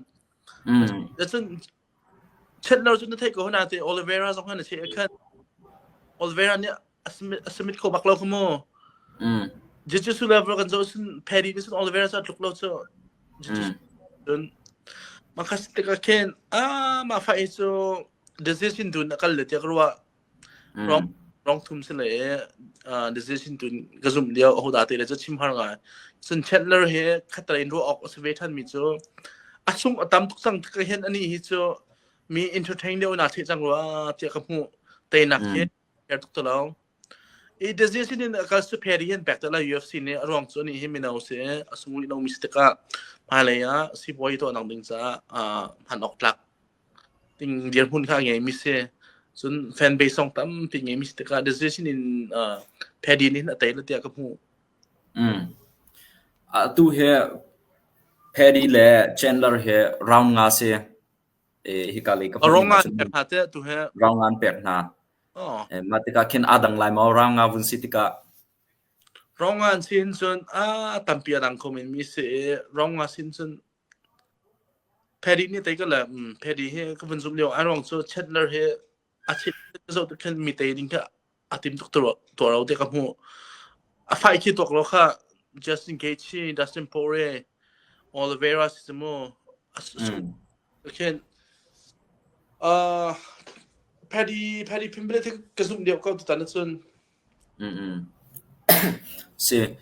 Speaker 1: Mm.
Speaker 2: Cun Chandler cu na theih ko na te Oliveira zong khan na theih khan Oliveira nih a submit kho bak lo kha mu.
Speaker 1: Mm.
Speaker 2: Jiu-jitsu level kan zoh cun Paddy nih cun Oliveira cu a tluk lo cu.
Speaker 1: Mm.
Speaker 2: Cun makhas tikah khin ah mah fa cu decision dun a kal le tiah ka ruah.
Speaker 1: Mm.
Speaker 2: Rong rong thum si le uh, decision tun ka zumh lio ahodah te le cu chim har ngai. Cun Chandler hi khatter in ruah awk a si ve than mi cu a sung a tam tuk cang ka hin ani hi cu mi entertain deuh na theih cang rua tiah ka hmuh teinak
Speaker 1: Mm.
Speaker 2: hi er tuk te lo. I decision in akal su pheri hin pek te la UFC nih a ruang cu ani hi mino si a sung rih lo mi si tikah hmailei ah sibawi tuah nak ding caah uh, hman awk tlak ting dirhmun kha a ngeimi si. Cun fan base zong tampi ngeimi si tikah decision in uh, Paddy nih a tei la tiah ka hmuh.
Speaker 1: Mm. Atu hi Paddy le Chandler hi round nga si. E, hika lei ka
Speaker 2: Rong nga pek hna te tu he.
Speaker 1: Round nga an pek hna.
Speaker 2: Oh.
Speaker 1: E, mah tikah khin aa dang lai maw round nga vun si tikah
Speaker 2: Rong nga an sin cun a tampi a dang kho men mi si i rong nga sin cun Paddy nih tei ka le Paddy hi ka vun zumh lio a ruang cu Chandler hi a chim zoh tik khin mi tei ding kha a tim tuk tuah lo te ka hmuh. A fight khi tuak lo kha Justin Gaethje, Dustin Poirier, Oliveira si mu. Khin uh, Paddy Paddy Pimblett hi ka zumh deuh ko tutan ahcun.
Speaker 1: Si.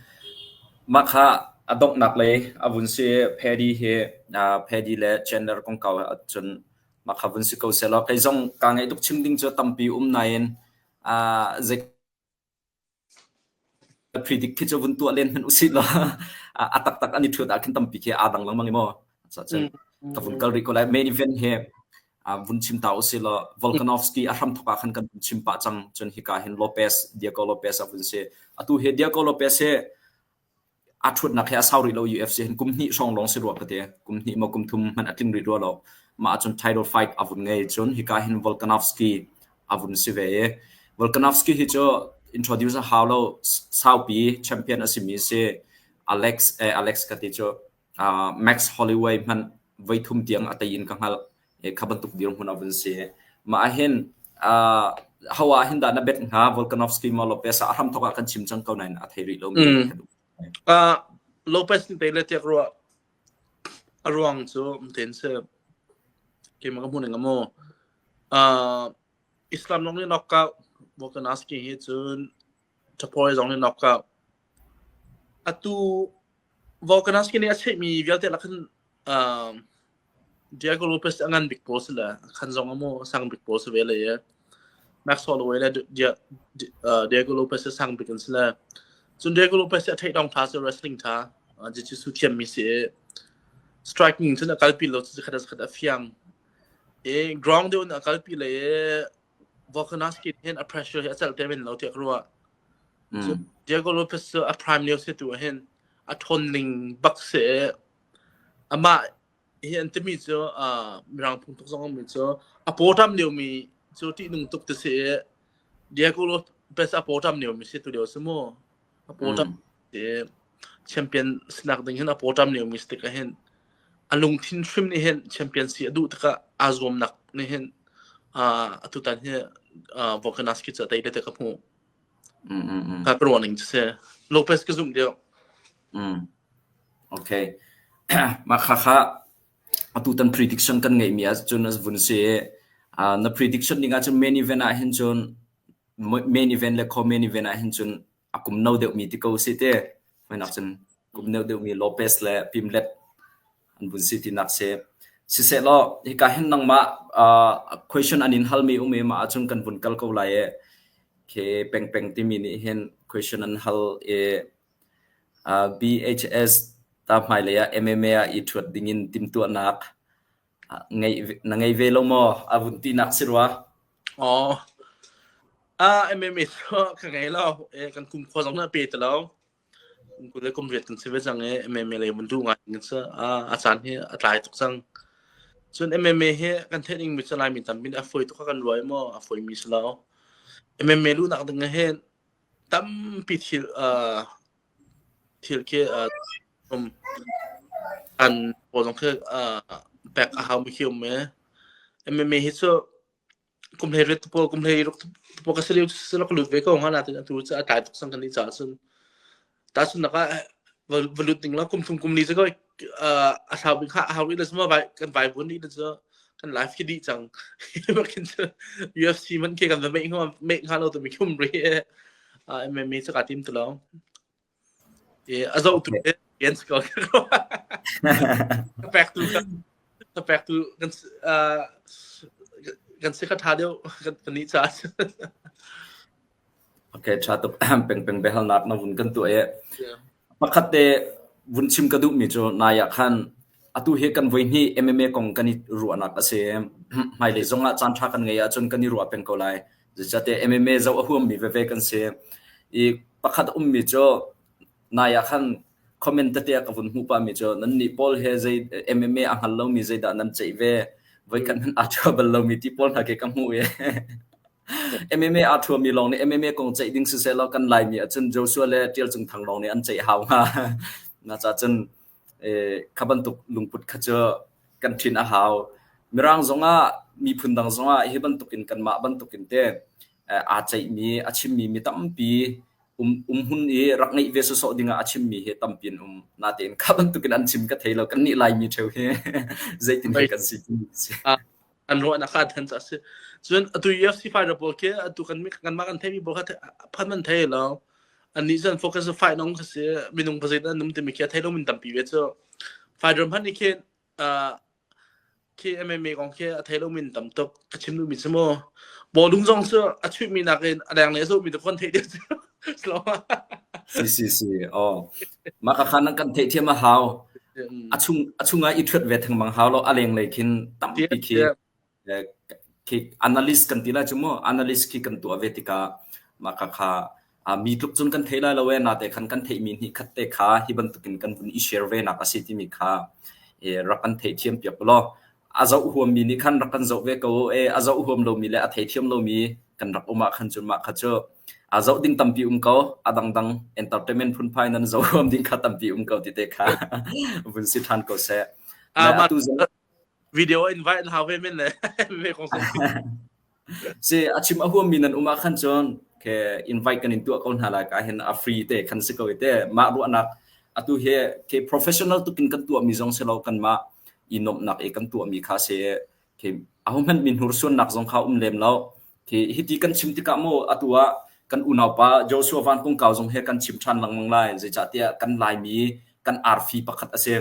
Speaker 1: Mah kha a donghnak lei a vun si. Paddy hi Paddy le Chandler kongkau ahcun mah kha vun si ko sehlaw kei zong kaa ngaih tuk chim ding cu tampi um nain zei predict khi cu vun tuah len hmanh usih law a taktak an i ṭhut ah khin tampi khi aa dang lengmang i maw. Cun ka vun kal rih ko lai. Main event hi vun chim ta usih law Volkanovski a hramthawk ah khan kan vun chim pah cang. Cun hika hin Lopez, Diego Lopez a vun si. Atu hi Diego Lopez hi a ṭhutnak hi a sau rih lo UFC hin kum hnih hrawng lawng si rua ka ti. Kum hnih maw kum thum hmanh a tling rih rua lo. Mah ahcun title fight a vun ngei. Cun hika hin Volkanovski a vun si ve i Volkanovski hi cu introduce a hau lo saupi champion a simi si Alex eh, Alex ka ti cu uh, Max Holloway hmanh voithum tiang a tei in ka hngalh. E, kha bantuk dirhmun a vun si. Mah ahhin uh, ho ah hin dah na bet hnga Volkanovski maw Lopez a hram thok ah kan chim cang ko nain a thei rih lo mi.
Speaker 2: Mm. Uh, Lopez nih tei le tiak ruah a ruang cu ten se keimah ka hmu ning amu uh, Islam zong nih knockout Volkanovski hi cun Topuria zong nih knockout atu Volkanovski nih a cheihmi vialte lakhin um, Diego Lopez a ngan bik pawl si le a khan zong a mu a sang bik pawl si ve le i. Max Holloway le Diego Lopez hi sang bik an si le. Cun Diego Lopez hi a theihdong tha cu wrestling tha jiu-jitsu thiammi si i striking cun a kalpi lo cu khat khat a fiang. I ground deuh in a kalpi le i Volkanovski hin a pressure hi a celh te men lo tiah ka ruah. Cun Diego Lopez cu a prime lio si tu ah hin a ṭhawn ning bak si i amah hi an timi cu Mirang phung tuk zong ummi cu a pawṭam liomi cu ṭihnung tuk ti si i Diego Lopez a pawṭam liomi si tu lio si mu. A pawṭam si champion sinak ding hin a pawṭam liomi si tikah hin a lungthin hrim nih hin champion si a duh tikah aa zuamnak nih hin atutan hi Volkanovski cu a tei te ka hmuh. Ka ruah ning cu si. Lopez ka zumh deuh.
Speaker 1: Okay. Mah khakha atutan prediction kan ngeihmi ahcun a vun si i na prediction ning ahcun main event ah hin cun main event le co-main event ah hin cun a kum no deuhmi ti ko si te. Hmainak cun kum no deuhmi Lopez le Pimlet an vun si tinak si. Sisehlaw hika hin nangmah question an in halmi um i mah ahcun kan vun kal ko lai i khi pengpeng timi nih hin question an hal i BHS ta hmailei ah MMA ah i ṭhuat dingin timhtuahnak na ngei ve lo maw? A vun tinak si rua.
Speaker 2: Aw. MMA cu ka ngei lo. Kan kum khua zong nih a pe ti lo. Kum 20 le kum riat kan si ve cang i MMA lei vun duh ngai ding cu a caan hi a tlai tuk cang. Cun MMA hi kan theih dingmi cu Laimi tampi nih a fawi tuk kha kan ruah i maw a fawimi si lo. MMA luhnak ding ah hin tampi thil thil khi um an pawl zong khi pek a haumi khi um i MMA hi cu kum hlei riat pawl kum hlei ruk pawl ka si lio cu ka lut ve ko hnga nain atu cu a tlai tuk cang kan nih caah cun tahchunhnak ah va lut ning law kum thum kum li cu a sau bik a hau rih le cu vai kan vai vun rih le cu kan life khi dih cang bakin cu UFC man khi kan va meih hnga meih hnga lo tumi khum ri MMA cu ka tim ti lo a zoh tu against ko ka pek tu ka pek tu kan kan si kha tha deuh kan nih ca
Speaker 1: Okay, ṭha tuk. Pengpeng biahalnak na vun kan tuah i pakhat te vun chim ka duhmi cu nai ah khan atu hi kan voihnih MMA kong kan i ruahnak a si. Hmailei zong ah caan ṭha kan ngeih ahcun kan i ruah peng ko lai. Zeicahtiah MMA zoh a huammi veve kan si. I pakhat a ummi cu nai ah khan comment tete ka vun hmuh pahmi cu nannih pawl he zei MMA a hngal lomi zeidah nan ceih ve voikhat hmanh aa ṭhua bal lomi ti pawl hna khi ka hmuh i MMA aa ṭhuami lawng nih MMA kong ceih ding siseh law kan Laimi ahcun Joshua le Ṭial Cung Thang lawng nih an ceih hau hnga. Na ca cun kha bantuk lungput kha cu kan ṭhin a hau. Mirang zongah miphun dang zongah hi bantukin kanmah bantukin te aa ceihmi a chimmi mi tampi um umhmun i rak ngeih ve sawsawh dingah a chimmi hi tampi an um. Natein kha bantukin an chim ka thei lo. Kannih Laimi ṭheo hi zeitin he kan si timi si.
Speaker 2: An ruahnak kha than a si. Cun atu UFC fighter pawl khi atu kan kanmah kan theimi pawl kha phan man thei lo. Annih cu an focus fight nong kha si minung pazit an um timi khi a thei lo min tampi ve cu. Fighter hmanh nih khin khi MMA kong khi a thei lo min tam tuk ka chim duhmi cu mu. Bawlung zong cu a chuihmi nakin a lenglei a zohmi tu kon theih deuh cu.
Speaker 1: Si si si. Oh. Mah ka khan kan theihthiam a hau. A chung a chungah i ṭhuat ve thengmang hau lo a lenglei khin tampi khi khi analyst kan ti lai cu mu analyst khi kan tuah ve tikah mah ka kha mi tluk cun kan thei lai lo e nate khan kan theihmi hnih khat te kha hi bantukin kan vun i share ve nak a si timi kha rak kan theihthiam piak law a zoh huammi nih khan rak kan zoh ve ko e a zoh huam lomi le a theithiam lomi kan rak um ah khan cun mah kha cu a zoh ding tampi um ko a dangdang entertainment phunphai nan zoh huam ding kha tampi um ko ti te kha vun si ṭhan ko seh.
Speaker 2: Ah, video invite hau ve men le ve kong
Speaker 1: Si a chim a huammi nan um ah khan cun ke invite kan in tuah ko hna lai ka hin a free te khan si ko te mah ruahnak atu hi ke professional tukin kan tuahmi zong si lo kan mah i nuamhnak i kan tuahmi kha si ke ahohmanh min hnursuannak zong kha um lem lo khi hiti kan chim tikah mu atu ah kan unaupa Joshua Van Kung Kau zong he kan chim ṭhan lengmang lai zeicahtiah kan Laimi kan arfi pakhat a si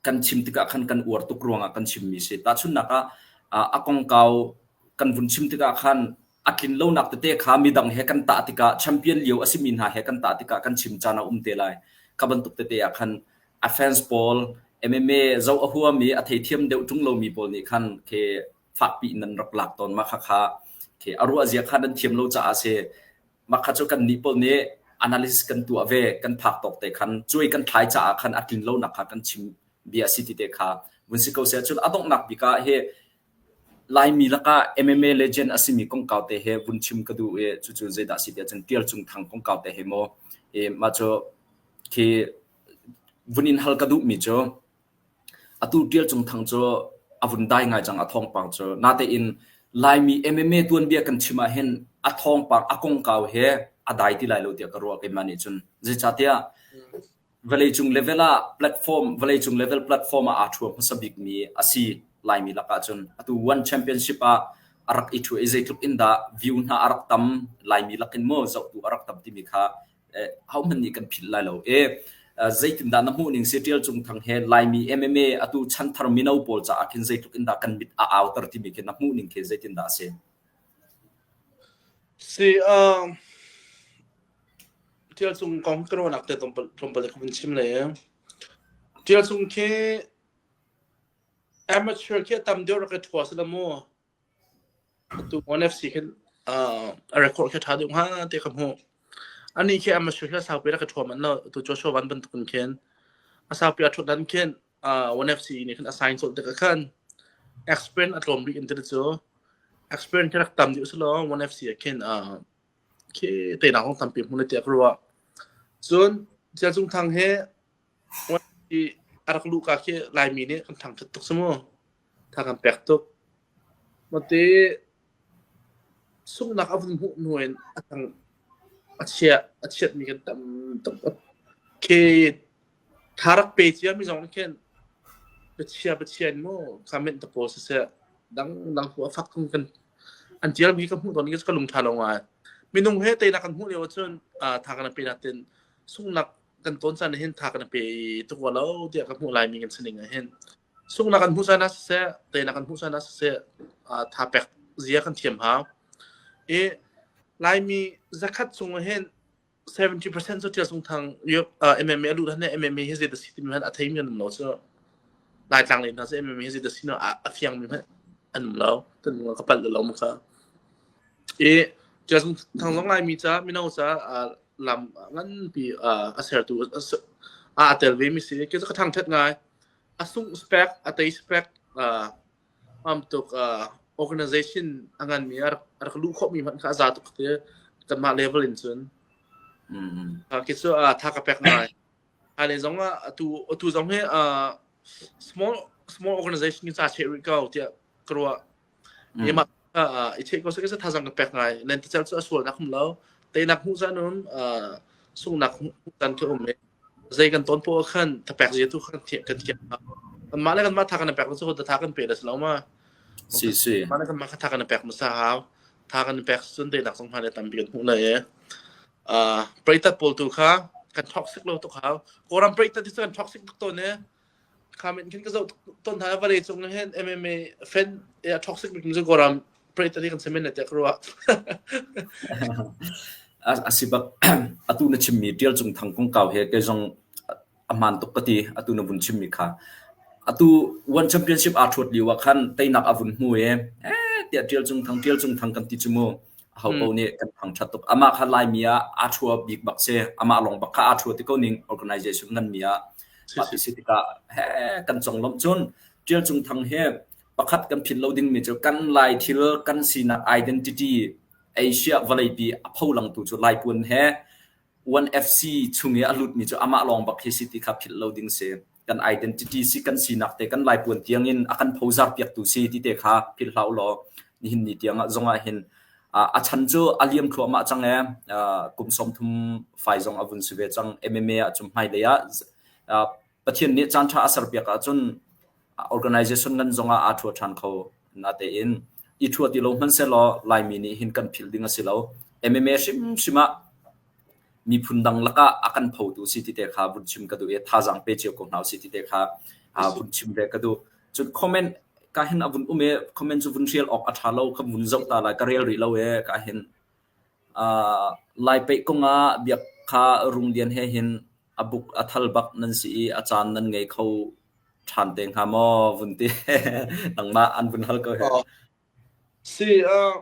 Speaker 1: kan chim tikah khan kan uar tuk ruangah kan chimmi si. Tahchunhnak ah a kongkau kan vun chim tikah khan a a tlin lonak tete kha midang he kan tah tikah champion lio a simi hna he kan tah tikah kan chim caan a um te lai. Kha bantuk tete ah khan a fans pawl MMA zoh a huam i a theithiam deuh ṭung lomi pawl nih khan khi fakpi in nan rak lak tawn. Mah khakha khi a ruah zia kha nan thiam lo caah a si. Mah kha cu kannih pawl nih analysis kan tuah ve, kan phak tawk te khan cuai kan thlai caah khan a tlin lonak kha kan chim bia a si ti te kha vun si ko seh. Cun a donghnak bik ah hi Laimi lakah MMA legend a simi kongkau te he vun chim ka duh i cucu zeidah a si tiah cun Tial Cung Thang kongkau te he maw i mah cu khi vun in hal ka duhmi cu atu Tial Cung Thang cu a vun dai ngai cang a thawngpang cu. Natein Laimi MMA tuanbia kan chim ahhin a thawngpang a kongkau he a dai ti lai lo tiah ka ruah keimah nih cun. Zeicahtiah vawleicung level ah platform vawleicung level platform ah aa ṭhua hmasa bikmi a si Laimi lakah cun. Atu One Championship ah a rak i ṭhua i zeitluk in dah view hna a rak tam Laimi lakin maw zohtu a rak tam timi kha hohmanh nih kan philh lai lo. E zeitindah na hmuh ning si Ṭial Cung Thang he Laimi MMA atu chanthar mino pawl caah khin zeitluk in dah kan mit a auter timi khi na hmuh ning khi zeitindah a si?
Speaker 2: Si Ṭial Cung kong ka ruahnak te tlawmpal ka vun chim le. Ṭial Cung khi amateur khi a tam deuh rak i ṭhua si la mu. Atu One FC khin a record khi ṭha deuh hnga ti ka hmuh. Anih khi amateur khi a saupi rak i ṭhua manh lo. Atu Joshua Van bantuk in khin a saupi a ṭhut dan khin One FC nih khin a sign colh tikah khan experience a tlawm rih in ti cu experience khi rak tam deuh si law One FC ah khin khi teinak zong tampi hmu na tiah ka ruah. Cun Cia Cung Thang hi a rak luhka khi Laimi nih kan thangṭhat tuk si mu. Tha kan pek tuk. Mate sunghnak a vun hmuh hnu in a thang a chiah a chiatmi kan tam tuk. Khi tha rak pe ciami zong nih khin biachia Pathian mu comment te pawl siseh dangdang hu a fak tung kan an tialmi ka hmuh tawn i ka lung ṭha lo ngai. Minung he teinak kan hmuh lio ahcun tha kan pe natin sunghnak kan tawn caan hin tha kan pe tuk rua lo tiah ka hmuh laimi kan sining ah hin. Sunghnak kan hmuh caan ah siseh, teinak kan hmuh caan ah siseh, tha pek zia kan thiam hau. I Laimi zakhat chung ah hin 70% cu Ṭial Sung Thang MMA a luh hlan MMA hi zei dah si timi hmanh a theimi an um lo cu. Laitlang lei hna cu MMA hi zei dah si no a fiangmi hmanh an um lo. Kan ka palh lo mu kha. I Ṭial Sung Thang zong Laimi ca mino ca lam nganpi a sertu a tel ve mi si. Ke cu ka thangṭhat ngai. A sungh spec, a tei spec am tuk organization a nganmi a rak luh khawhmi hmanh kha a za tuk te kanmah level in cun. Khi cu tha ka pek ngai. Hmailei zong ah atu atu zong hi small small organization in ca cheh rih ko tiah ka ruah. Mah i cheh ko seh thazang ka pek ngai. Lentecelh cu a sualnak um lo. Teinak hmuh caan um, sunghnak hmuh caan khi um i zei kan tawn poah khan thapek zia tu khan kan thiam. Kanmah le kanmah tha kan pek cu tha kan pe da si lo ma.
Speaker 1: Si si.
Speaker 2: Mah le kanmah kha tha kan pek hmasa hau. Tha kan pek cun teinak zong hmai le tampi kan hmuh lai i. Preitat pawl tu kha kan toxic lo tuk hau. Kawlram preitat hi cu kan toxic tuk tawn i Khamin khin ka zoh ton hna vawlei cung hin MMA fan a toxic bik cu Kawlram preitat hi kan si men tiah ka ruah.
Speaker 1: A si bak atu na chimmi Tial Cung Thang kongkau he kei zong a hmaan tuk ka ti atu na vun chimmi kha. Atu One Championship aa ṭhuat lio ah khan teinak a vun hmu i eh tiah Tial Cung Thang Tial Cung Thang kan ti cu mu. Aho paoh nih kan thangṭhat tuk. Amah kha Laimi ah aa ṭhua bik bak si. Amah lawng bak kha aa ṭhua ti ko ning organization nganmi ah. Mah ti si tikah he kan conglawmh cun Ṭial Cung Thang hi pakhat kan philh lo dingmi cu kan Lai thil kan sinak identity Asia vawleipi a pholangtu cu Laipuan he One FC chung i a lutmi cu amah lawng bak hi si ti kha philh lo ding si. Kan identity si kan sinak te kan Laipuan tiang in a kan phozar piaktu si ti te kha philh hlah u law nihin ni tiang ah zong ah hin a chan cu a liam thluahmah cang ee kum 30 fai zong a vun si ve cang MMA ah cum hmailei ah Pathian nih caan ṭha a serpiak ahcun organization ngan zong ah aa ṭhua ṭhan kho. Natein i ṭhua ti lo hmanhsehlaw Laimi nih hin kan philh ding a si lo. MMA hrimhrim ah miphun dang lakah a kan photu si ti te kha vun chim ka duh i thazaang pe cio ko hna usih ti te kha vun chim ve ka duh. Cun comment. ka hin a vun um i comment cu vun hrial awk a ṭha lo ka vun zoh ta lai ka rel rih lo e ka hin. Uh, Lai peih kong ah biak kha Rung Lian he hin a buk a thal bak nan si i a caan nan ngei kho ṭhan te hnga maw vun ti nangmah an vun hal ko he.
Speaker 2: Si, uh,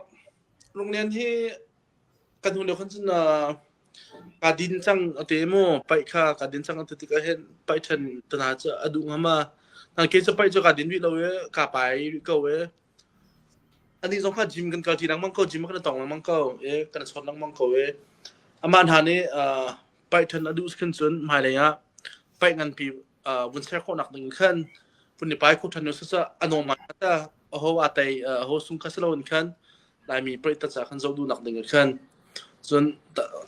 Speaker 2: Rung Lian hi kan hnu lio khan cun uh, ka din cang a te mu paih kha ka din cang a ti tikah hin paih ṭhan tana cu a duh ngam a. Na ke cu paih cu ka din rih lo i ka pai rih ko i Anih zong kha gym kan kalṭi lengmang ko, gym ah kan i tong lengmang ko i kan i chawn lengmang ko i amah hna nih uh, paih ṭhan a duh khin cun hmailei ah paih nganpi uh, vun ser khawhnak ding khan vun i pai kho ṭhan u siseh a nuam ngai ta aho aa tei aho sung kha si loin khan Laimi paih ta ca khan zoh duhnak ding khan cun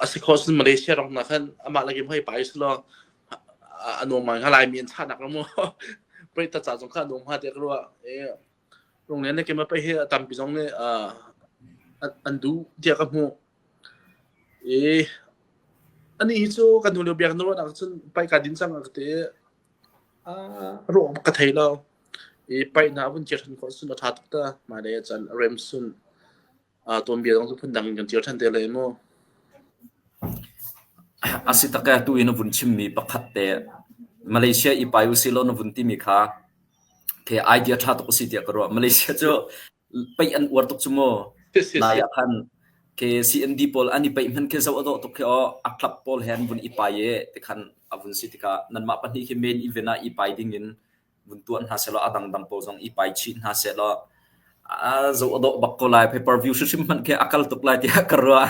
Speaker 2: a si khawh cun Malaysia ram na khan amah le hoi pai si law a nuam ngai hnga Laimi an chahnak ram mu paih ta ca zong kha a nuam hnga tiah ka ruah. Runglian le keimah pei hi a tampi zong nih an duh tiah ka hmuh. I anih hi cu kan hnu lio biak na ruahnak cun paih kaa din cang a ka ti i a ruah ka thei lo. I paih hna a vun kir ṭhan khawh cun a ṭha tuk ta. Hmailei ah cun a rem sun. Tuanbia zong cu phundang in kan ṭial ṭhan te lai mu.
Speaker 1: A si tak e, tu in na vun chimmi pakhat te Malaysia i pai usih law na vun timi kha khi idea ṭha tuk a si tiah ka ruah. Malaysia cu peih an uar tuk cu mu. Nai ah khan khi CND pawl an i peih hmanh khi zoh a dawh tuk khi aw a club pawl he an vun i pai i tikhan a vun si tikah nanmah pahnih khi main event ah i pai ding in vun tuah hna sehlaw a dangdang pawl zong i pai chih hna sehlaw a zoh a dawh bak ko lai pay per view hrimhrim hmanh khi a kal tuk lai tiah ka ruah.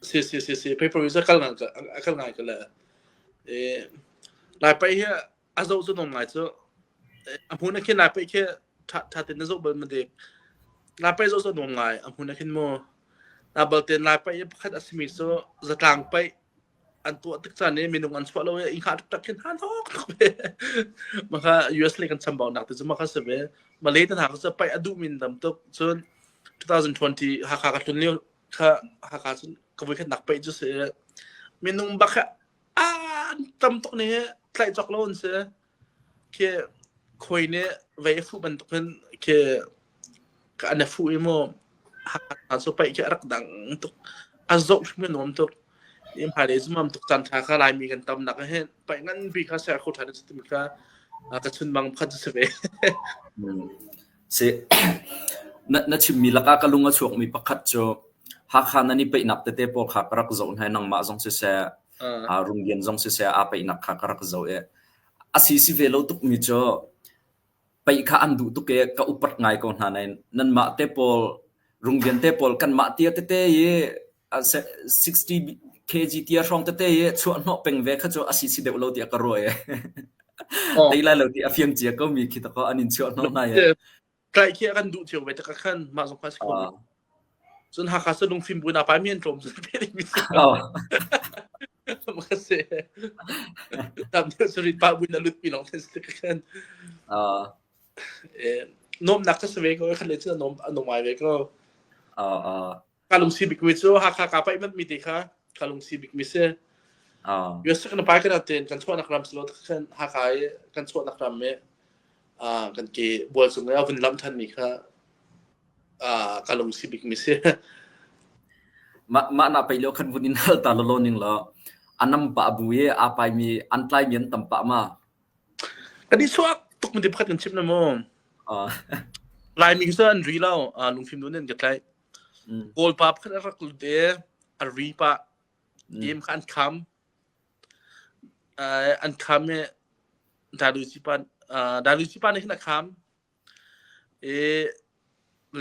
Speaker 2: Si si si si pay per view kal ngai a kal ngai ka le. E lai pai hi a zoh cu nom ngai cu a hmun a khin lai pai khi tha tha ten na zoh bal ma dek. Lai pai zoh cu nom ngai a hmun a khin mu. Na bal ten lai pai pakhat a simi cu zatlang pai an tuah tik caan i minung an chuah lo i inn taktak khin han hok tuk ve maka US le kan chambau nak te cu maka si ve Malay tan haka cu pai a duh min dam tuk cun 2020 Hakha ka tlun lio kha Hakha cun ka voi khat nak pai cu si minung bak an tam tuk ni tlaih cawk lo an si Khi khuai nih vei a fuh bantukin khi an i fuh i mu Hakha cu paih khi a rak dang tuk. A zoh hrim a nuam tuk. I hmailei zumam tuk caan ṭha kha Laimi kan tamnak ah hin paih nganpi kha ser kho ṭhan a si timi kha ka chunmang pakhat cu si ve.
Speaker 1: Si na, na chimmi lakah ka lung a chuakmi pakhat cu Hakha nan i peihnak tete pawl kha ka rak zoh hna i nangmah zong siseh, uh, Runggen zong siseh aa peihnak kha ka rak zoh i A si si ve lo tukmi cu peih kha an duh tuk i ka upat ngai ko hna nain nanmah te pawl rungvian te pawl kanmah tia tete i 60 kg tia hrawng tete i chuah hnawh peng ve kha cu a si si deuh lo tiah ka ruah i tei lai lo ti a fiang cia ko mi khi ta an in chuah hnawh hna i
Speaker 2: Tlaih khi a kan duh cio ve tak khan mah zong kha si kho. Cun Hakha cu lungfim bu na pai mi an tlawm cun pe ding mi si. Maka si. Tam deuh cu rit pa buin a lut mi lawng te si khan. Nomnak ka si ve ko khan le cun a nom a nom ai ve ko. Ka lungsi bik mi cu Hakha ka paih mat mi te kha ka lungsi bik mi si. US kan pai kan ten kan chuahnak ram silo khan Hakha i kan chuahnak ram i kan ke bual cung i a vun lamh than mi kha ka lungsi bik mi si.
Speaker 1: Mah mah na pei lio khan vun in hal ta lolo ning law anam pa bu i a pai mi an tlai mi an tam pa ma.
Speaker 2: Kan i chuak tuk mi pakhat kan chim na mu. Laimi cu an ri lo lungfim nun in ka tlaih. Kawl pa pakhat a rak lut i a ri pah. Game kha an kham. An kham i Dalusi pa Dalusi pa nih khin a kham. I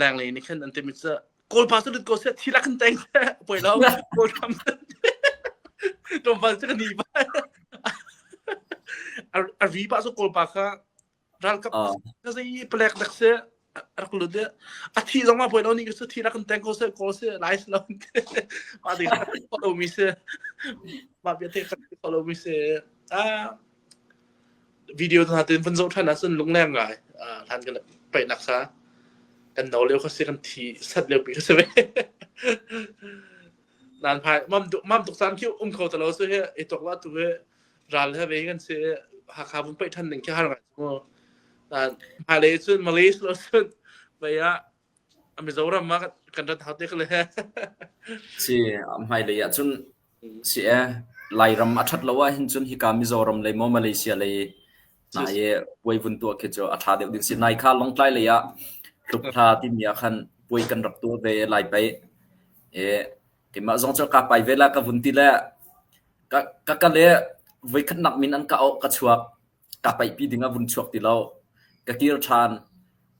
Speaker 2: lenglei nih khin an timi cu Kawl pa cu lut ko seh thi lak in teng seh poi lo Kawl ram tlawmpal cu ka ni pa a ri pa cu Kawl pa kha ralkap ka zei palek dak seh a rak lut i a thi zong ah poi lo ni ka thi rak kan teng ko seh kawl seh lai si lo mah ding follow mi si mah bia te kan follow mi si ah video hna tin vun zoh ṭhan ahcun lungleng ngai hlan kan paihnak kha kan no lio kha si kan thi sat lio pi kha si ve nan phai mam mam tuk caan khi um kho ta lo su hi i tok la tu hi ral he ve kan si Hakha vun paih ṭhan ding khi har ngai mu. Hmailei cun Malaysia lo cun vei ah Mizoram ah kan rat hau te ko le.
Speaker 1: Si, hmailei ah cun si e, Lairam a ṭhat lo ahhin cun hika Mizoram lei maw Malaysia lei hna i puai vun tuah khi cu a ṭha deuh ding si. Nai kha Lawngtlai lei ah Hlukhla timi ah khan puai kan rak tuah ve lai pei. E, keimah zong cu kaa pai ve la ka vun ti le ka ka ka le voikhatnak min an ka auh ka chuak. Ka paihpi ding ah vun chuak ti lo. Ka kir ṭhan.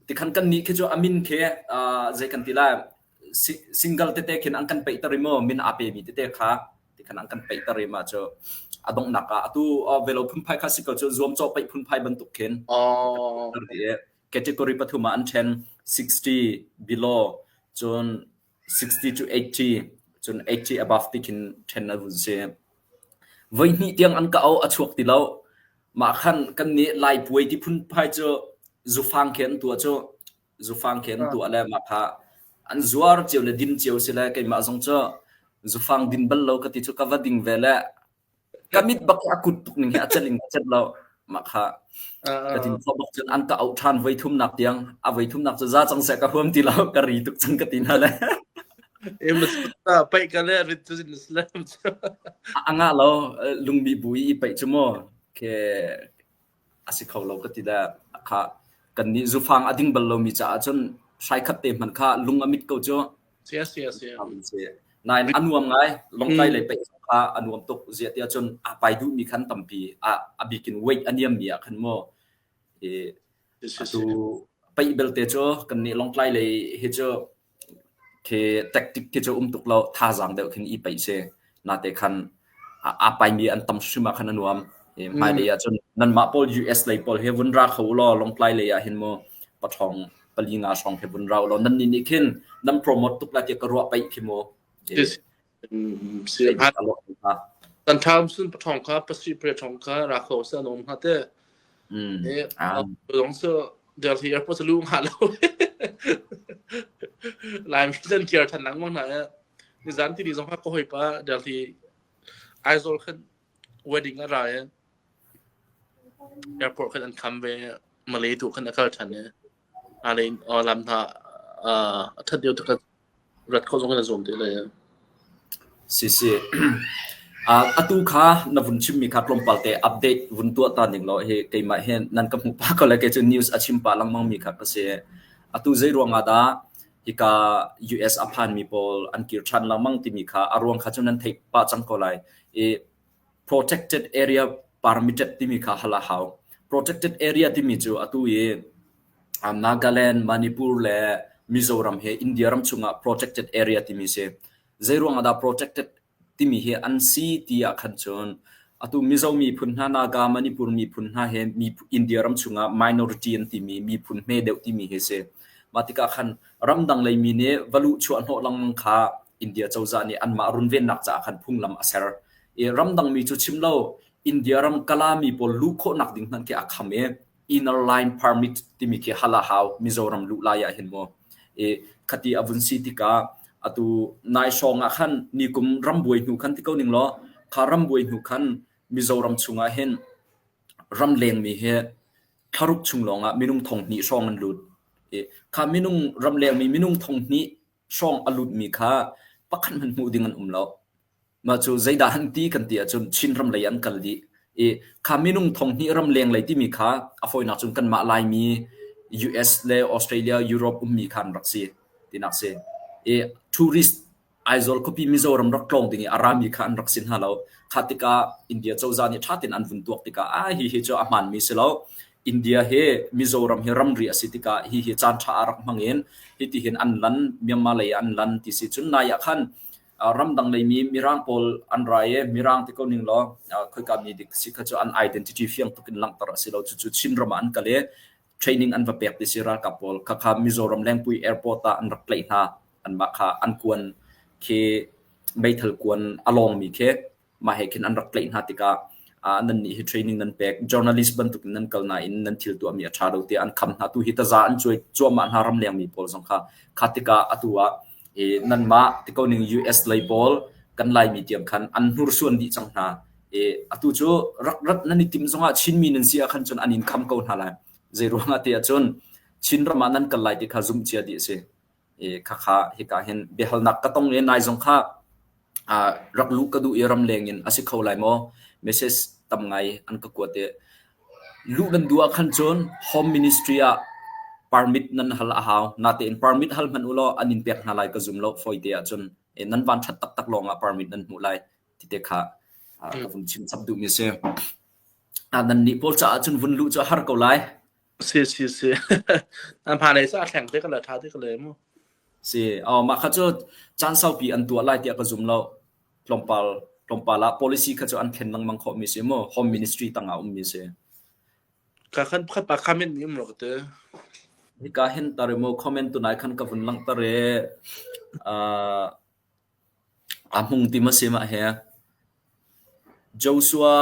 Speaker 1: Tikhan kan nih khi cu a min khi uh, zei kan ti lai single tete khin an kan peihter i maw min aa pemi tete kha tikhan an kan peihter i mah cu a donghnak ah atu velo phunphai kha si ko cu zuamcawh peih phunphai bantuk khin
Speaker 2: Oh.
Speaker 1: category pathum ah an ṭhen 60 below cun 60 to 80 cun 80 above ti khin ṭhen a vun si. Voi hnih tiang an ka auh a chuak ti lo. Mah khan kan nih Lai puai ti phunphai cu zufang khi an tuah cu zufang khi an tuah le mah kha an zuar cio le din cio si le keimah zong cu zufang din bal lo ka ti cu ka va ding ve le ka mit bak a kut tuk ning hi a celh in ka celh lo mah kha ka din khawh bak cun an ka auh ṭhan voi thumnak tiang a voi thumnak cu za cang seh ka huam ti lo ka ri tuk cang ka ti hna le
Speaker 2: Paih ka le rit tu le
Speaker 1: a ngah lo lungmi bu i paih cu mu ke a si kho lo ka ti le kha kan nih zufang a ding bal lomi caah cun hrai khat te hmanh kha lung a mit ko cu.
Speaker 2: Sia sia sia.
Speaker 1: Nain a nuam ngai Lawngtlai lei paih kha a nuam tuk ziah tiah cun a pai duhmi khan tampi a a bikin weight a niam mi ah khan mu i atu paih belte cu kan nih Lawngtlai lei hi cu Khi tactic khi cu um tuk lo, thazaang deuh khin i paih si. Nate khan aa paimi an tam hrim ah khan a nuam. Hmailei ah cun nanmah pawl US lei pawl hi vun ra kho u law Lawngtlai lei ah hin mu paṭhawng pali nga hrawng hi vun ra u law nannih nih khin nan promote tuk lai tiah ka ruah paih khi mu.
Speaker 2: Kan ṭha sun paṭhawng kha pasarih pariat hrawng kha ra kho seh an um hnga te. Zong cu Delhi airport cu lu hnga lo. Laimi nan kir ṭhan lengmang hna i nizan tini zong kha ka hawipa Delhi Aizawl khan wedding a ra i airport khan an kham ve Malay tu khan a kal ṭhan i lam hna a ṭhat deuh tuk rat khawh zong in a zuam te lai.
Speaker 1: Si si. Atu kha na vun chimmi kha tlawmpal te update vun tuah ta ning law hi keimah hin nan ka hmuh pah ko le kei cu news a chim pah lengmang mi kha ka si. Atu zei ruang ah dah hika US a phanmi pawl an kir ṭhan lengmang timi kha a ruang kha cu nan theih pah cang ko lai. I protected area permitted timi kha hal a hau. Protected area timi cu atu i Nagaland, Manipur le Mizoram hi India ram chungah protected area timi si. Zeiruang ah dah protected timi hi an si ti ah khan cun atu Mizo miphun hna, Naga, Manipur miphun hna hi India ram chungah minority an timi miphun hme deuh timi hi si. Mah tikah khan ramdang lei mi nih va luh chuah hnawh lengmang kha India cozah nih anmah runvennak caah khan phunglam a ser. I ramdang mi cu chim lo India ram Kala mi pawl luh khawhnak ding hmanh khi a kham i inner line permit timi khi hal a hau Mizoram luh lai ah hin mu. I khati a vun si tikah atu nai hrawng ah khan nikum rambuai hnu khan ti ko ning law kha rambuai hnu khan Mizoram chungah hin ramleng mi hi thlaruk chung lawng ah minung thong hnih hrawng an lut. I kha minung ramleng mi minung thong hnih hrawng a lut mi kha pakhat hmanh hmuh ding an um lo. Mah cu zeidah an ti kan ti ahcun Chinram lei an kal dih i kha minung thong hnih ramleng lei timi kha a fawinak cun kanmah Laimi US le Australia, Europe ummi kha an rak si tinak si. I tourist Aizawl khuapi Mizoram rak tlawng ding i a rami kha an rak si hna lo. Kha tikah India cozah nih ṭha tein an vun tuak tikah ah hihi cu a hmaanmi si lo. India hi Mizoram hi ramri a si tikah hihi caan ṭha ah rak hmang in hitihin an lan Myanmar lei ah an lan ti si. Cun nai ah khan ramdang leimi Mirang pawl an ra i Mirang ti ko ning law khoika mi dik si kha cu an identity fiang tuk in langhter a si lo. Cucu Chinram ah an kal i training an va pek ti si ralkap pawl. Khakha Mizoram Lengpui airport ah an rak tlaih hna. Anmah kha an kuan khi meithal kuan a lawngmi khi mah he khin an rak tlaih hna tikah nan nih hi training nan pek journalist bantuk in nan kal nain nan thil tuahmi a ṭha lo tiah an kham hna tu hi taza an cuai cuahmah hna ramleng mi pawl zong kha kha tikah atu ah i nanmah tiko ning US lei pawl kan Laimi tiang khan an hnursuan dih cang hna i atu cu rak rat nan i tim zongah Chinmi nan si ah khan cun an in kham ko hna lai. Zei ruangah ti ahcun Chinram ah nan kal lai ti kha zumh cia dih a si. I khakha hika hin biahalnak ka tong i nai zong kha rak luh ka duh i ramleng in a si kho lai maw? Message tam ngai an ka kuat i luh nan duh ah khan cun Home Ministry ah permit nan hal a hau. Natein permit hal hmanh u law an in pek hna lai ka zum lo fawite ahcun. Nan van ṭhat taktak lawng ah permit nan hmuh lai ti te kha ka vun chim chap duhmi a si. Nan nih pawl caah cun vun luh cu a har ko lai.
Speaker 2: Si si si. An hmailei cu a thleng te ka le ṭha te ka le mu.
Speaker 1: Si, oh, mah kha cu caan saupi an tuah lai tiah ka zum lo. Tlawmpal tlawmpal ah policy kha cu an thlen lengmang khawhmi si mu. Home Ministry tangah ummi si.
Speaker 2: Ka khan pakhat pa comment ni um lo ka te.
Speaker 1: Hika hin tar mu comment tunai khan ka vun langhter i uh, A hmung ti maw si mah hi? Joshua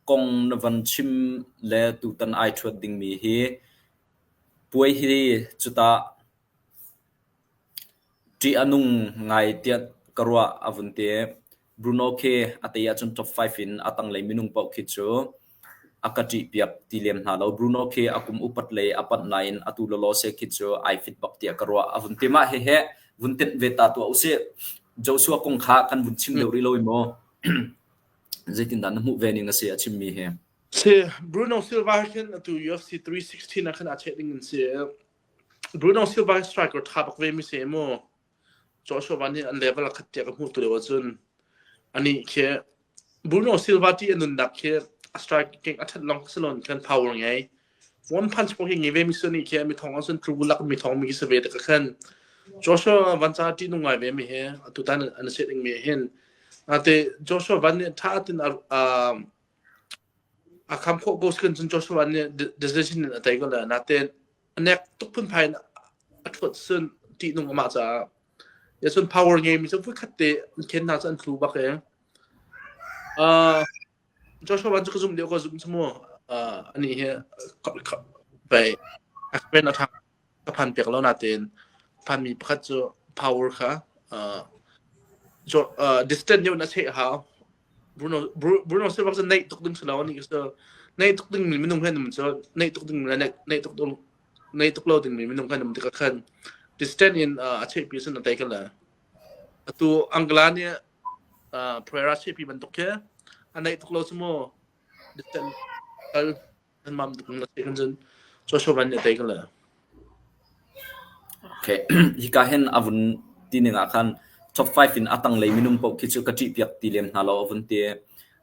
Speaker 1: kong na van chim le tutan ai ṭhuat dingmi hi puai hi cuta ṭih a nung ngai tiah ka ruah a vun ti. Bruno khi a tei ahcun top 5 in a tanglei minung paoh khi cu a ka ṭihpiak ti lem hna lo. Bruno khi a kum upat lei a panh nain atu lawlaw se khi cu ai fit bak tiah ka ruah. A vun ti mah hehe vun tenh ve ta tuah usih. Joshua kong kha kan vun chim deuh rih lo i maw? Zeitindah na hmuh ve ning a si a chimmi hi?
Speaker 2: Si Bruno Silva khin atu UFC 316 ah khan a cheh ding in si. Bruno Silva striker tha bak ve mi si mu. Joshua nih an level a khat tiah ka hmuh tu lio ahcun anih khi Bruno Silva ti a nunnak khi a striking a ṭhat lawng si loin khan power ngei. One punch pawh hi ngei ve mi si nih khi mi thong ahcun tlu lak mi thong mi si ve tak khan Joshua Van ca ṭih nung ngai ve mi hi atutan an set ding mi hin ate Joshua Van nih ṭha tin a a kham khawh ko si cun Joshua Van nih decision in a tei ko le natein a nek tuk phunphai in a ṭhuat cun ṭihnung amah caah. Ya cun power ngeimi cu voikhat te an khen hna cu an tlu bak e. Uh, Joshua Van cu ka zumh deuh ka zumh cu mu. Uh, ani hi pei explain a ṭha ka phan pek lo natein phanmi pakhat cu power kha uh, uh, distance deuh na cheh hau. Bruno Bruno Silva cu neih tuk ding si lo ani cu neih tuk ding mi minung he num cu neih tuk ding le neih tuk ding neih tuk lo ding mi minung he num tikah khan distant in a chehpi sin a tei kala atu Angla nih Pereira chehpi bantuk khi a neih tuk lo cu mu distant kal Nan mam tuk na si kan cun Joshua Van nih a tei kala.
Speaker 1: Okay. Hika hin a vun ti ning ah khan top 5 in a tanglei minung paoh khi cu ka ṭihpiak ti lem hna lo a vun ti.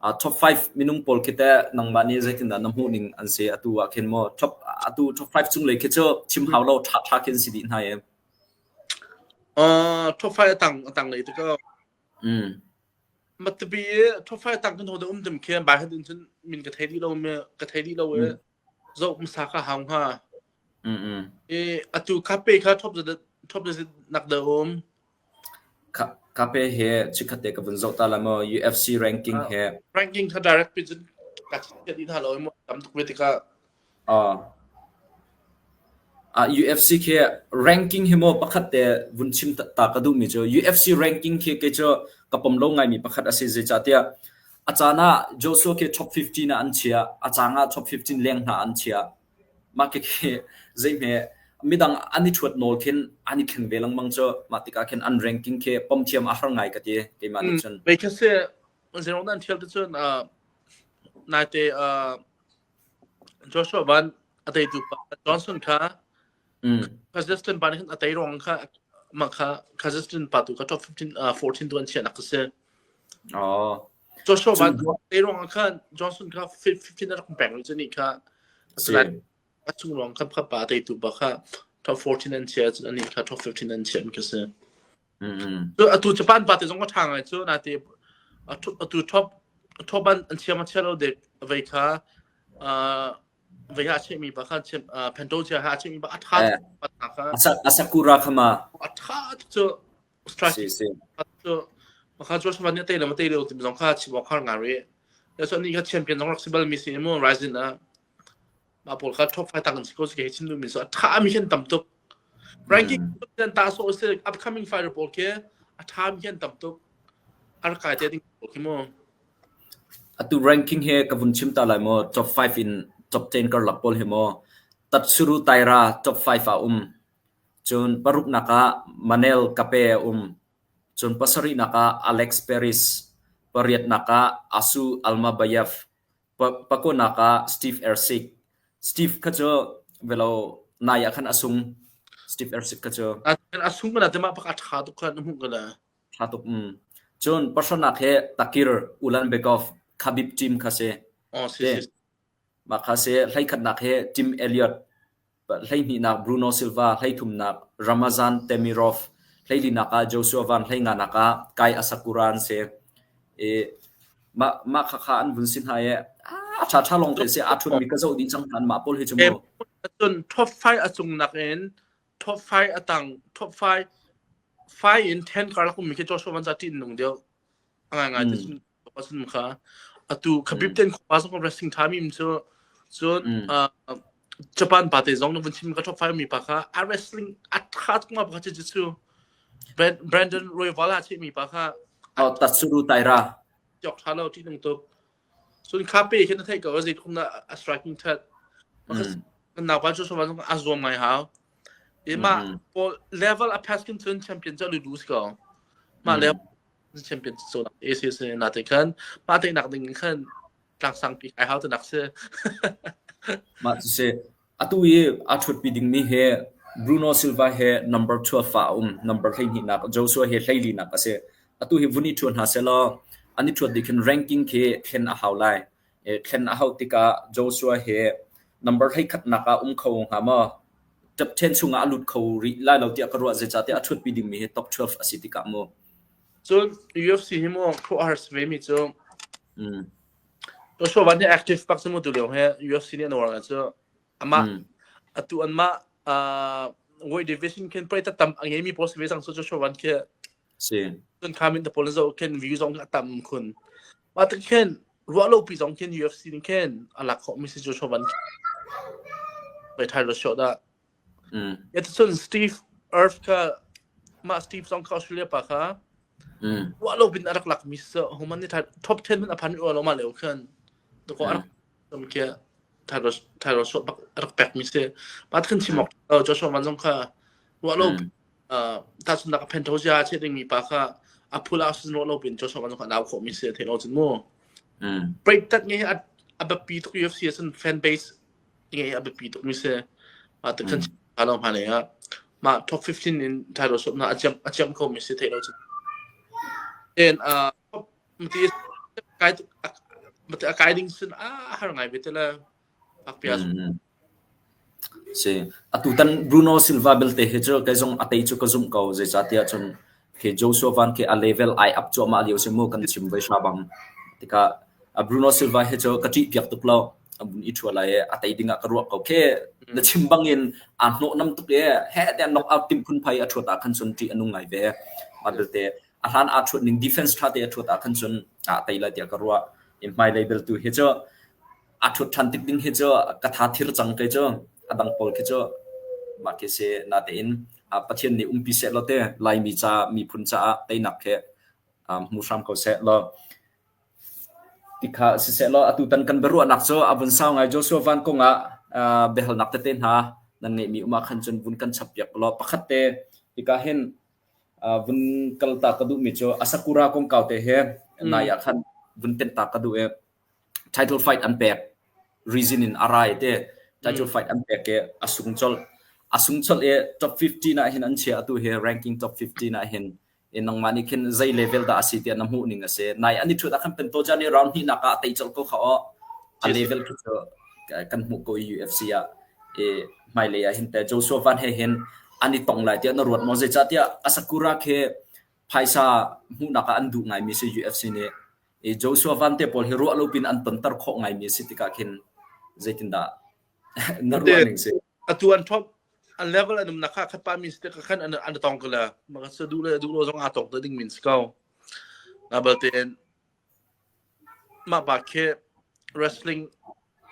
Speaker 1: Uh, top 5 minung pawl khi teh nangmah nih zeitindah na hmuh ning an si atu ah khin maw top atu top 5 cunglei khi cu chim hau lo ṭha ṭha khin si dih hna e.
Speaker 2: Uh, top 5 a tang a tanglei te ko.
Speaker 1: Mm.
Speaker 2: Matapi i top 5 tang kan ho da um dim khi bai hadin cun min ka thei dih lo mi ka thei dih lo i zoh hmasa ka hau hnga.
Speaker 1: Mm mm.
Speaker 2: I atu kape kha top za top za nak da um.
Speaker 1: Ka kape he chikkhat te ka vun zoh ta la maw UFC ranking he.
Speaker 2: Ranking kha direct pin cun ka chiat dih hna lo i mu tam tuk ve tikah
Speaker 1: UFC khi ranking hi maw pakhat te vun chim ta ka duhmi cu UFC ranking khi kei cu ka pom lo ngaimi pakhat a si. Zeicahtiah a caan ah Joshua khi top 15 ah an chiah, a cang ah top 15 leng hna an chiah. Mah khi zeihme midang an i ṭhuat nawl khin an i thleng ve lengmang cu mah tikah khin an ranking khi pom thiam a har ngai ka ti keimah nih cun.
Speaker 2: Mei kha si zeirong dah an ṭhial ti cun naite Joshua Van a teitu pa Johnson kha Kazakhstan pa nih khan a tei ruang kha mah kha Kazakhstan pa tu kha top 15 14 tu an chiahnak a si.
Speaker 1: Oh.
Speaker 2: Joshua Van tei ruang khan Johnson kha 15 a rak pek rih cu nih kha a chung ruang kha kha pa teitu pa kha top 14 an chia cun anih kha top 15 an chiah mi kha si. Cu atu Japan pa te zong a ṭha ngai cu nate atu top top an an chiam a chia lo dek vei kha vei ha chemi pa kha chim pento chia ha chemi pa a ṭha pa kha
Speaker 1: Asakura kha ma
Speaker 2: a ṭha cu strike cu makha Joshua nih te le ma te le tim zong kha chim awk har ngai ri ya so ni kha champion zong rak si bal mi si mu Rising ah mah pawl kha top five tang an si ko si ke chin mi so a ṭha mi khin tam tuk ranking an ta so si upcoming fighter pawl khi a ṭha mi khin tam tuk a rak kai te ding pawl khi mu
Speaker 1: Atu ranking he ka vun chim ta lai maw top 5 in top 10 karlak pawl hi maw. Tatsuru Taira top 5 ah um. Cun paruknak ah Manel Kape a um. Cun pasarihnak ah Alex Perez, pariatnak ah Asu Almabayev, pakunak ah Steve Erceg. Steve kha cu velo nai ah khan a sung. Steve Erceg kha cu.
Speaker 2: A sung kana te mah pak a ṭha tuk kha na hmuh kana.
Speaker 1: Ṭha tuk um. Cun pasarnak he Takir Ulanbekov Khabib team kha si.
Speaker 2: Oh, si si.
Speaker 1: Mah kha si hleikhatnak he Tim Elliott, hleihnihnak Bruno Silva, hleithumnak Ramazan Temirov, hleilinak ah Joshua Van, hleinganak ah Kai Asakura an si. I mah mah khakha an vun si hna i a ṭha ṭha lawng te si aa ṭhutmi ka zoh dih cang hna mah pawl hi cu mu.
Speaker 2: Cun top 5 a cung nakin top 5 a tang top 5 5 in 10 karlak ummi khi Joshua Van ca ṭih nung deuh. A ngaingai te cun pasun kha atu Khabib ten khua zong wrestling tha mi cu cun Japan pa te zong na vun chim ka top 5 mi pa kha a wrestling a tha tuk ma pa kha chu Brandon Royval a che mi pa kha
Speaker 1: oh Tatsuru Taira
Speaker 2: jok tha lo ti nung tuk cun kha pe khin thei ko zei thum na a striking that na pa chu so a zuam ngai hau ima level a pass kin cun champion cha lu lu ko ma level champion cu AC si na te khan mah te nak ding khan tlangsang pi kai hau te nak si.
Speaker 1: Mah cu si atu i a ṭhut pi ding mi he Bruno Silva he number 12 fa a um number 12 nak Joshua he 14 nak a si atu hi vun i ṭhuat hna selaw an i ṭhuat dih khin ranking khi thlen a hau lai thlen a hauh tikah Joshua he number 11 nak ah um kho hnga maw top 10 chungah a lut kho rih lai lo tiah ka ruah zeicahtiah a ṭhut pi ding mi hi top 12 a si tikah mu
Speaker 2: Cun UFC hi mu khuaruahhar si ve mi cu Joshua Van hi active bak cu mu tu lio hi UFC nih an uar ngai cu amah atu anmah weight division khin pei tam a ngei mi pawl si ve cang cu Joshua Van khi
Speaker 1: si
Speaker 2: cun kha min te pawl zo khin view zong a tam khun mah te khin ruah lo pi zong khin UFC nih khin a lak khawh mi si Joshua Van pei thai lo shot dah Cun Steve Irv kha mah Steve zong kha Australia pa kha ruah lo bin a rak lakmi si human nih top 10 hmanh a phan rua lo mah lio khan dakaw a rak um khi Tyler Swift bak a rak pekmi si. Mah khan chim awk Joshua Van zong kha ruah lo tahchunhnak a Pantoja a cheh dingmi pa kha a phul ah sin ruah lo bin Joshua Van zong kha a nau khawhmi si theih lo cun mu. Break tat nge a biapi tuk UFC ah cun fan base nge a biapi tuk mi si. Mah te khan lo hma ah mah top 15 in title shot na a chiam kho mi si thei lo cu. En mati kai mati a kai ding sin a har ngai ve te la akpia.
Speaker 1: Si atutan Bruno Silva belte hi cu kei zong a tei cu ka zumh ko zeicahtiah cun khi Joshua Van khi a level ai up cuahmah lio si mu kan chim ve hra bang tikah Bruno Silva hi cu ka ṭih piak tuk lo a vun i ṭhua lai i a tei ding ah ka ruah ko khi na chim bang in aa hnawh nam tuk i he tiah knock out tim phun phai a ṭhuat ah khan cun ṭih a nung ngai ve mah belte a hlan aa ṭhuat ning defense ṭha te a ṭhuat ah khan cun a tei lai tiah ka ruah i hmailei bel tu hi cu a ṭhut ṭhan tik ding hi cu ka tha thir cang kei cu a dang pawl khi cu mah khi si natein Pathian nih umpi seh law te Laimi ca miphun caah teinak khi hmu hram ko seh law tikha siseh law atutan kan biaruahnak cu a vun sau ngai Joshua Van kong ah biahalnak tete hna nan ngeihmi um ah khan cun vun kan chap piak law pakhat te hika hin vun kal ta ka duhmi cu Asakura kongkau te he nai ah khan vun tenh ta ka duh i title fight an pek reason in a rai te title fight an pek i a sung colh a sung colh i top 15 ah hin an chia atu hi ranking top 15 ah hin i nangmah nih khin zei level dah a si tiah na hmuh ning a si nai an i thut ah khan Pantoja nih round hnihnak ah a tei colh ko kha aw a level khi cu kan hmuh ko i UFC ah i hmailei ah hin te Joshua Van he hin an i tong lai tiah na ruat maw zeicahtiah Asakura khi phaisa hmuhnak ah an duh ngaimi si UFC nih i Joshua Van te pawl hi ruah lo pin an tonter khawh ngaimi a si tikah khin zeitindah na ruah ning si?
Speaker 2: Atu an top an level an umnak kha khat pa min si tikah khan an an tong ko la maka sa duh le duh lo zong aa tong te ding min si ko. Na balte mah pa khi wrestling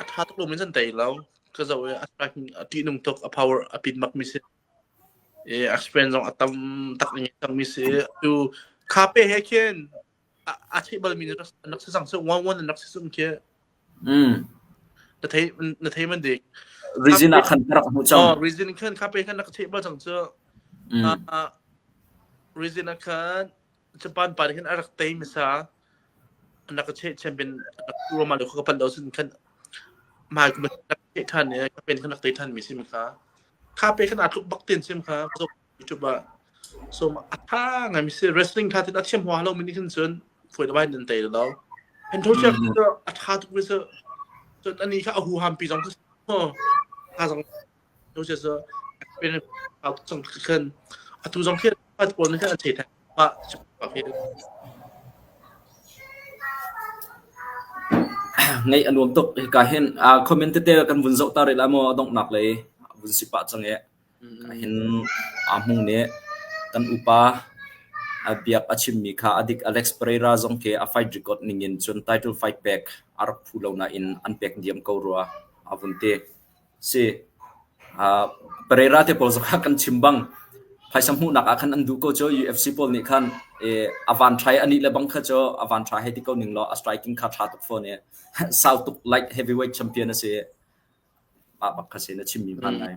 Speaker 2: a tha tuk lo min san tei lo ka zo i a striking a ṭih nung tuk a power a pin bak mi si. I experience zong a tam tak ngai cang mi si. Tu kha pe he khin a theih balmi na rak si cang cu 1-1 na rak si sum khi na thei na thei man dik.
Speaker 1: Rizin ah khan ka rak hmuh cang.
Speaker 2: Oh, Rizin khan kha pe khan rak theih bal cang cu. Uh, Rizin ah khan Japan pa nih khan a rak tei misa an rak cheh champion Roma le ka pan lo sin khan mai kum rak cheh than ne ka pen khan rak tei than mi sim kha kha pe khan a tluk bak ten sim kha so YouTube ah so a tha ngai mi si wrestling kha tin a thiam hua lo mi nih khan cun foi da bai nan tei lo hen tho chia a tha tuk mi se cun ani kha a hu ham pi zong kha tha zong tho chia so experience cang khan atu zong khi pawl nih khan an chei than mah
Speaker 1: Ngaih a nuam tuk. Hika hin comment tete kan vun zoh ta rih lai maw a donghnak lei vun si pah cang i hin aa hmung nih kan upa a biak a chimmi kha a dik. Alex Pereira zong khi a fight record ningin cun title fight pek a rak phu lo nain an pek diam ko rua a vun ti. Si. Pereira te pawl zong kha kan chim bang phaisa hmuhnak ah khan an duh ko cu UFC pawl nih khan a van ṭha i anih le bang kha cu a van ṭha hei ti ko ning law a striking kha ṭha tuk fawn i sau tuk light heavyweight champion a si. Mah bak kha si na chimmi hmaan lai.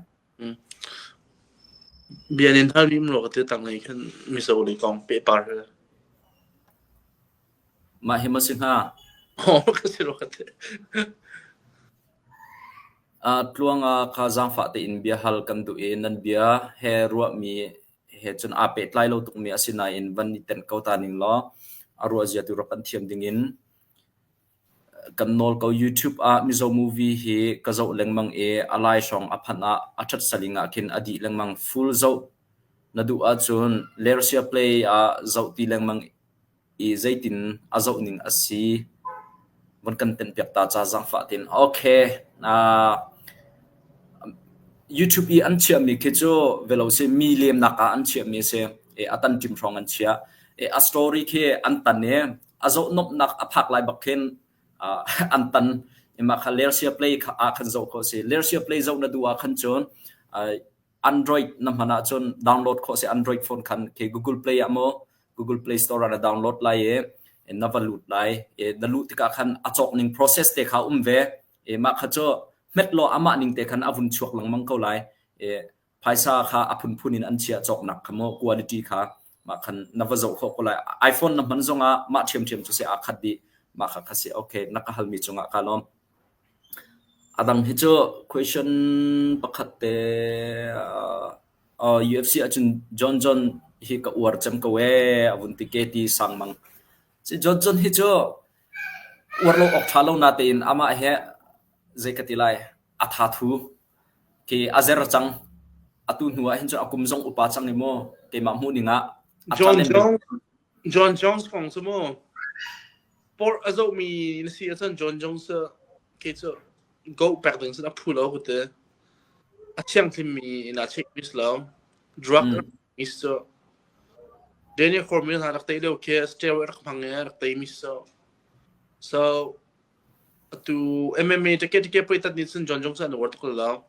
Speaker 2: Bia nin hal mi um lo ka ti tanglei khan Mizo lei kong pehpar.
Speaker 1: Mah hi maw si hnga?
Speaker 2: Aw ka si lo ka ti.
Speaker 1: Tluang ah kha zaangfah tein biahal kan duh i nan bia he ruahmi he cun aa pehtlai lo tukmi a si nain van i tenh ko ta ning law a ruahzia tu rak kan thiam dingin kan nawl ko. YouTube ah Mizo movie hi ka zoh lengmang i a lai hrawng a phanh ah a ṭhat saling ah khin a dih lengmang. Full zoh na duh ahcun Lersia Play ah zoh ti lengmang i zeitin a zoh ning a si von kan tenpiak ta ca zaangfah tin. Okay. Uh, YouTube i an chiahmi khi cu velo si mi lemnak ah an chiahmi a si. E, a tan ṭim hrawng an chiah. E, a story khi an tan i a zoh nomhnak a phak lai bak khin uh, an tan. Ima kha Lersia Play kha ah khan zoh khawh si. Lersia Play zoh na duh ah khan cun uh, Android na hman ahcun download khawh si Android phone khan khi Google Play ah maw Google Play Store ah na download lai i na va lut lai i na luh tikah khan a cawk ning process te kha um ve i mah kha cu hmet law amah ning te khan a vun chuak lengmang ko lai i phaisa kha a phunphun in an chiah cawknak kha maw quality kha mah khan na va zoh khawh ko lai iPhone na hman zongah mah ṭhiamṭhiam cu si aa khat dih mah kha kha si okay na ka halmi cungah ka lawm A dang hi cu question pakhat te UFC ahcun John John hi ka uar cem ko ee a vun ti ke ti sang mang. Si John John hi cu uar lo awk ṭha lo natein amah he zei ka ti lai a tha thu khi a zer cang. Atu hnu ah hin cun a kum zong upa cang i mu keimah hmuh ning ah a
Speaker 2: John
Speaker 1: talent
Speaker 2: Jones John Jones kong cu mu Sport a zohmi na si ahcun John Jones cu kei cu goat pek ding cun a phu lo ka ti. A thianghlimmi in aa cheihmi si lo. Drug a rak hmangmi si cu. Daniel Cormier hna rak tei lio khi steroid rak hmang i rak teimi si cu. So atu MMA teke teke poi tat nih cun John Jones cu an uar tuk lo.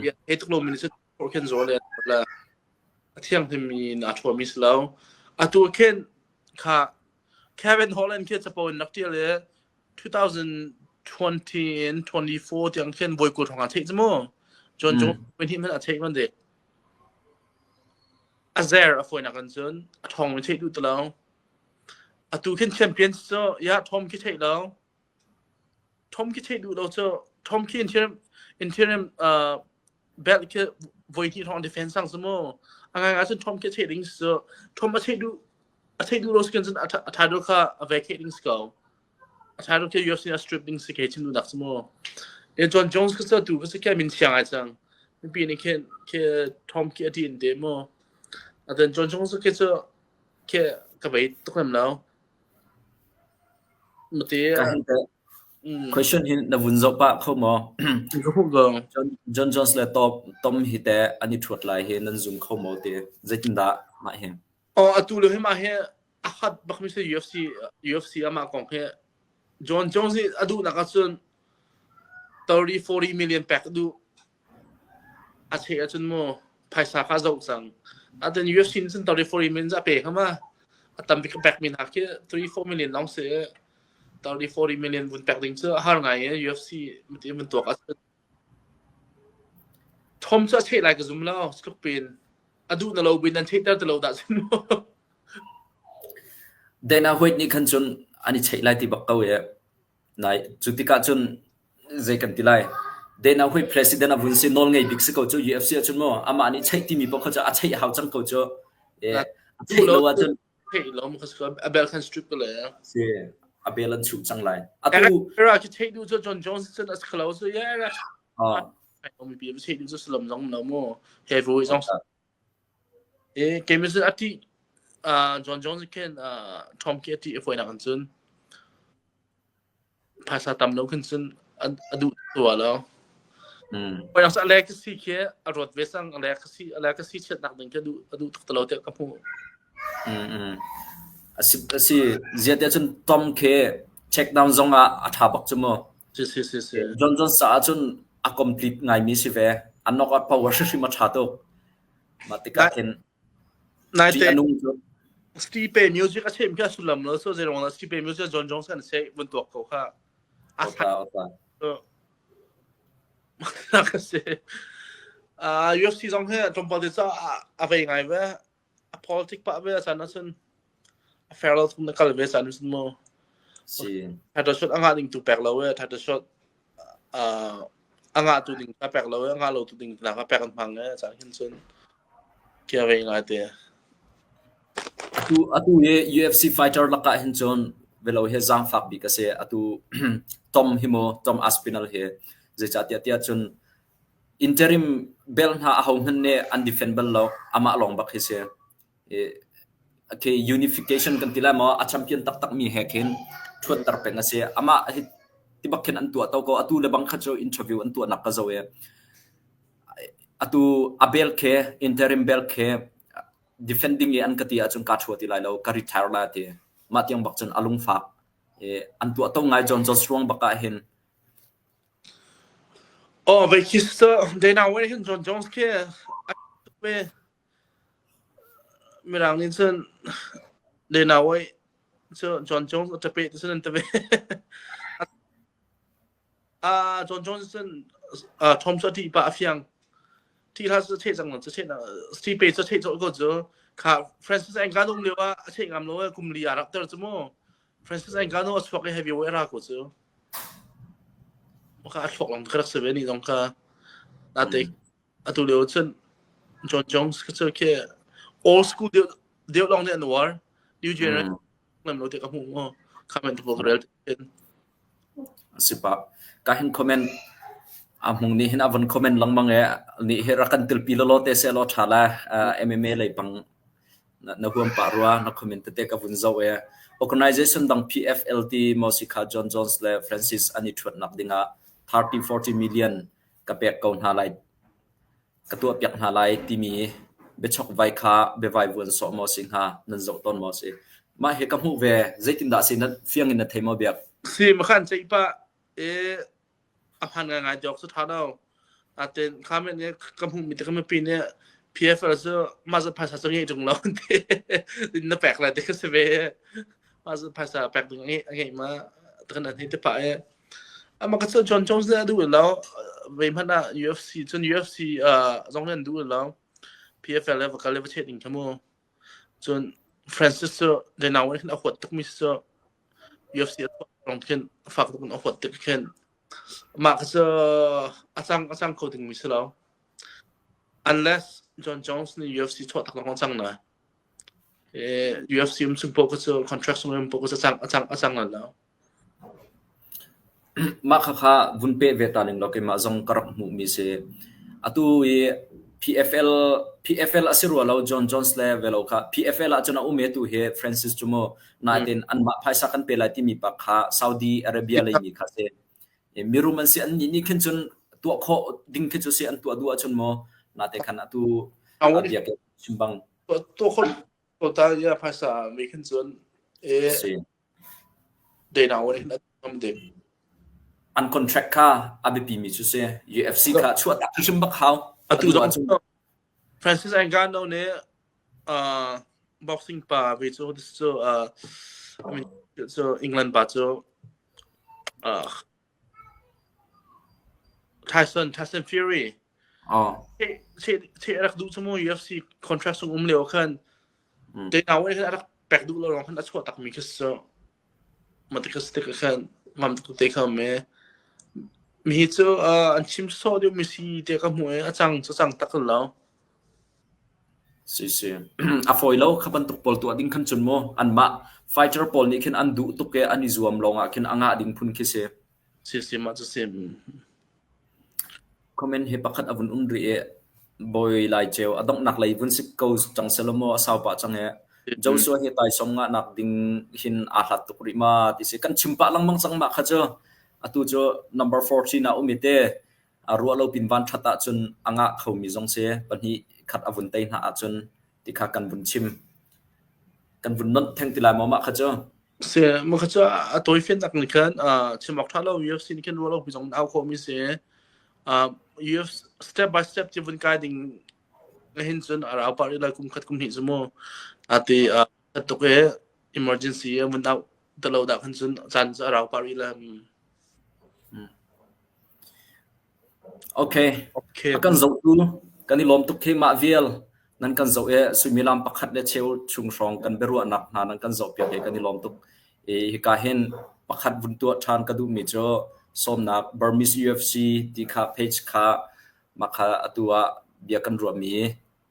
Speaker 2: Bia thei tuk lomi nih cun khin zawl le a thianghlimmi in aa ṭhuami si lo. Atu khin kha Kevin Holland khi capo in rak ṭial i 2020 in 24 tiang khin voi 20 hrawng aa theih cu mu. John Jones voi hnih hmanh a theih man dik. A zer a fawinak in cun a ṭhawng mi theih duh ti lo. Atu khin champions cu ya Tom khi theih lo. Tom khi theih duh lo cu Tom khi interim interim uh, belt khi voi hnih hrawng defense sang cu mu. A ngai ngai cun Tom khi theih ding cu Tom a theih duh a theih duh lo si cun a title kha a vacate ding si ko. A title khi UFC a strip ding si ke chim duh nak cu mu. E John Jones khi cu tu khi khi min thiang ai cang. Mipi nih khin khi Tom khi a tin te mu. Aten John Jones khi cu khi ka vei tuk lem lo. Mate
Speaker 1: Ka hin teh question hi na vun zoh pah kho maw? John Jones le Tom Tom hi teh an i ṭhuat lai hi nan zum kho maw ti zeitindah mah hi?
Speaker 2: Oh atu le hi mah hi a hat bak mi si UFC UFC amah kong hi John Jones nih a duhnak ahcun 30 40 million pek a duh. A cheh ahcun mu phaisa kha a zoh cang. Ahcun UFC nih cun 34 million a pek ma. A tam bik a pek mi hna khi 3 4 million lawng si. 30 40 million vun pek ding cu a har ngai i UFC mati vun tuak ahcun. Tom cu a cheh lai ka zum lo. Tluk pin. A duh na lo bin nan chehter ti lo dah cun mu.
Speaker 1: Dana White nih khan cun an i cheih lai ti bak ko i nai cu tikah cun zei kan ti lai. Dana White president a vun si nawl ngei bik si ko cu UFC ahcun mu amah nih cheih timi paoh kha cu a cheih hau cang ko cu. Eh, a cheih lo ahcun
Speaker 2: Theih lo mu ka a bel khan strip ko le.
Speaker 1: Si a bel an chuh cang lai. Atu
Speaker 2: Era cu cheih duh cu John Jones cun a si lo cu yeah.
Speaker 1: Ah.
Speaker 2: Mi pi cheih duh cu salam zong lo mu. Heavyweight zong E kemi cun ati John Jones khin Tom khi ati a fawinak an cun phaisa tam lo khin cun a duh tua lo. Fawinak cu a legacy khi a ruat ve sang a legacy a legacy chiatnak ding khi a duh a duh tuk ti lo tiah ka hmuh.
Speaker 1: A si zia tiah cun Tom khi check down zong ah a ṭha bak cu mu.
Speaker 2: Si si si si.
Speaker 1: John Jones caah cun a complete ngaimi si ve. A knockout power hrimhrim a ṭha tuk. Mah tikah khin
Speaker 2: Naite
Speaker 1: ṭih a nung cu.
Speaker 2: Stipe music a chem khi a sullam lo so zeiruang dah Stipe music John Jones kan se vun tuak ko kha. A
Speaker 1: Ota ota.
Speaker 2: Ka si. UFC zong hi tlawmpal te cu a vei ngai ve. A politic pah ve a caan ahcun a fair lo thum na kal ve caan ahcun mu.
Speaker 1: Si.
Speaker 2: Title shot a ngah ding tu pek lo e title shot a ngah tu ding ka pek lo e a ngah lo tu ding na ka pek an hmang e caan hin cun kia ve ngai te.
Speaker 1: Atu atu hi UFC fighter lakah hin cun velo hi zaangfak bik a si. Atu Tom hi mu Tom Aspinall hi zeicahtiah tiah cun interim bel hna aho hmanh nih an defend bal lo. Amah lawng bak hi si. Okay, unification kan ti lai maw? A champion taktak mi he khin ṭhuatter peng a si. Amah hi tibak khin an tuah to ko. Atu le bang kha cu interview an tuahnak ka zoh i atu a bel khi interim bel khi defending i an ka ti ahcun kaa ṭhua ti lai lo, ka retire lai a ti. Mah tiang bak cun a lungfak. I an tuah to ngai John Jones ruang bak ah hin.
Speaker 2: Oh, ve khi cu Dana White hin John Jones khi a ve Mirang nih cun Dana White cu John Jones a ṭape ti cun an ti ve. John Jones cun Tom cu a ṭih pah a fiang. Ṭih hlah cu cheh cang lo cu cheh Stipe cu cheh colh ko cu. Kha Francis Ngannou um lio ah a cheh ngam lo kum li aa rak ter cu mu. Francis Ngannou a chuak i heavyweight a ra ko cu. Maka a thluak lang ka rak si ve ni zong kha. Nate atu lio cun John Jones ka cu khi old school deuh deuh lawng nih an uar. New generation ngam lo te ka hmuh ngo. Comment tu ka rel tin.
Speaker 1: Si pa. Ka hin comment a hmung nih hin a von comment lengmang e nih hi rak kan tilpi lo te se lo tha la MMA lei pang na huam pa rua na comment tete ka vun zo e organization dang PFLT mo si kha John Jones le Francis ani thuat nak dingah 30 40 million ka pek ko hna lai, ka tuahpiak hna lai timi biachokvai kha biavaivuan sawh maw si hnga, nan zoh tawn maw si? Mah hi ka hmuh ve, zeitindah si na fiang in na thei maw biak?
Speaker 2: Si makhan ceih pah i a hman ngaingai dawk cu ṭha lo. Natin kha men nih ka hmuhmi te ka mipi nih PFL cu mah zat phaisa cu ngei ṭung lo ti na pek lai ti ka si ve. Mah zat phaisa pek ding a ngeih ma kan an hei ti pah i Amah ka cu John Jones nih a duh lo. Ve hmanh ah UFC cun UFC zong nih an duh lo. PFL le va kal le va cheh ding kha mu. Cun Francis cu Dana White khin a huat tukmi cu UFC a tuah rong khin fak tuk in a huat tik khin mah kha cu a cang a cang kho dingmi si lo. Unless John Jones nih UFC chuah tak lawng cang na. UFC um chung poh kha cu contract sung um poh kha cu a cang a cang a cang lo.
Speaker 1: Mah khakha vun peh ve ta ning law keimah zong ka rak hmuhmi si. Atu i PFL PFL a si rua lo John Jones le velo kha PFL ahcun a um i atu hi Francis cu mu nain anmah phaisa kan pe lai timi pa kha Saudi Arabia leimi kha si. Mirum an si an nih nih khin cun tuah khawh ding khi cu si an tuah duh ahcun maw nate khan atu bia ke chim bang.
Speaker 2: Tuah khawh ta ya phaisa mi khin cun e
Speaker 1: Si.
Speaker 2: Dana nih a ngam ding.
Speaker 1: An contract kha a biapimi cu si. UFC kha chuah tak hrim bak hau.
Speaker 2: Atu zong Francis Ngannou nih uh, boxing pa ve cu cu uh, I mean, cu England pa cu uh, Tyson Tyson Fury.
Speaker 1: Oh.
Speaker 2: Che che rak duh cu mu UFC contract sung um lio khan Dana White khan a rak pek duh lo lawng khan a chuah tak mi khi so ma ti kha tik khan ngam tuk te kha me mi hi cu an chim sawh deuh mi si te ka hmu i a cang cu cang tak lo.
Speaker 1: Si si. A fawi lo kha bantuk pawl tuah ding khan cun mu anmah fighter pawl nih khin an duh tuk i an i zuam lawng ah khin a ngah ding phun khi si.
Speaker 2: Si si mah cu si.
Speaker 1: Comment hi pakhat a vun um rih i Bawi Lai Ceu a donghnak lei vun si ko cang selaw maw a sau pah cang i Joshua hi taisawm ngahnak ding hin aa hlat tuk rih ma ti si. Kan chim pah lengmang cang mah kha cu. Atu cu number 14 ah um i te a ruah lo pin van ṭhat ahcun a ngah khomi zong si pahnih khat a vun tei hna ahcun ti kha kan vun chim. Kan vun nonh theng ti lai maw mah kha cu?
Speaker 2: Si, mah kha cu a tawifiannak nih khan chim awk ṭha lo UFC nih khan ruah lo pi zong in au khawhmi si. UFC step by step ti vun kai ding hin cun a rau pah rih lai kum khat kum hnih cu mu. Ati tuk i emergency a vun au te lo dah khan cun caan cu a rau pah rih lai.
Speaker 1: Okay.
Speaker 2: Okay.
Speaker 1: A kan zohtu kan i lawm tuk khi mah vial nan kan zoh i suimilam pakhat le cheu chung hrawng kan biaruahnak hna nan kan zohpiak i kan i lawm tuk. I hika hin pakhat vun tuah ṭhan ka duhmi cu sawmnak Burmese UFC ti kha page kha mah kha atu ah bia kan ruahmi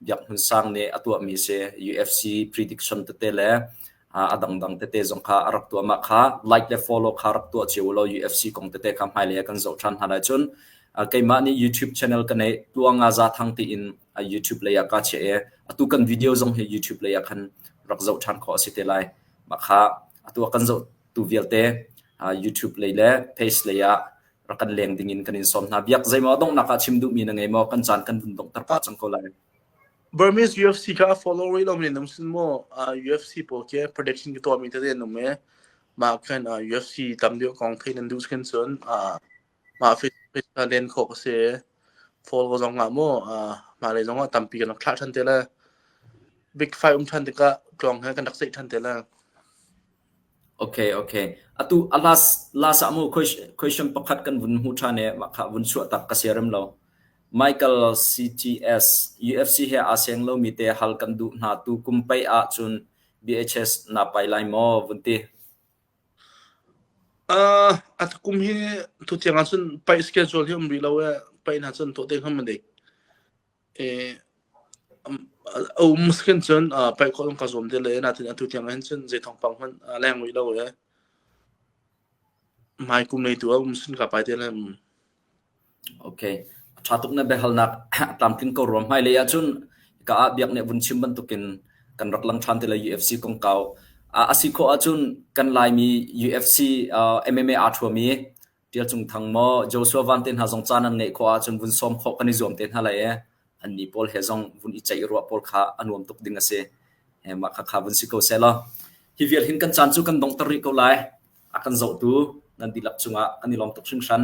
Speaker 1: Biak Hmun Sang nih a tuahmi si. UFC prediction tete le a dangdang tete zong kha a rak tuah. Mah kha like le follow kha rak tuah cio law UFC kong tete kha hmailei ah kan zoh ṭhan hna lai. Cun keimah nih YouTube channel ka neih Tluanga Za Thang tiin YouTube lei ah kaa chiah i atu kan video zong hi YouTube lei ah khan rak zoh ṭhan khawh a si te lai. Mah kha atu ah kan zoh tu vialte YouTube lei le page lei ah rak kan leng ding in kan in sawm hna. Biak zeimaw donghnak ah chim duhmi na ngei maw? Kan caan kan vun donghter pah cang ko lai.
Speaker 2: Burmese UFC kha a follow rih lomi nan um sin maw? UFC pawl khi prediction ka tuahmi tete an um i mah khan UFC tam deuh kong theih nan duh khin cun mah Facebook kha len khawh ka si. Follow zong ah maw mah lei zong ah tampi kan rak thlah ṭhan te lai. Big fight um ṭhan tikah tluang he kan rak ceih ṭhan te lai.
Speaker 1: Okay, okay. Atu a last last ah mu question pakhat kan vun hmu ṭhan i mah kha vun chuah tak ka siarem lo. Michael CTS UFC he aa seng lomi te hal kan duh hna tu kum pei ahcun BHS na pai lai maw vun ti.
Speaker 2: Uh, at kum hi tu tiang ahcun paih schedule hi um rih lo e paih hna cun tuah te hngam ding. A um khin cun paih khawh zong kaa zuam te le natin atu tiang ahhin cun zei thawngpang hmanh a leng rih lo e. Hmai kum lei tu ah um sun kaa pai te le.
Speaker 1: Okay. A ṭha tuk na biahalnak tlamtling ko ruam. Hmailei ahcun ka ah biak nih vun chim bantukin kan rak lang ṭhan te lai UFC kongkau. A si khawh ahcun kan Laimi UFC MMA aa ṭhuami Ṭial Cung Thang maw Joshua Van te hna zong caan an ngeih khawh ahcun vun sawm khawh kan i zuam te hna lai i annih pawl he zong vun i ceih ruah pawl kha a nuam tuk ding a si. Mah kha kha vun si ko seh law. Hi vial hin kan caan cu kan donghter rih ko lai. A kan zohtu nan dihlak cungah kan i lawm tuk hringhran.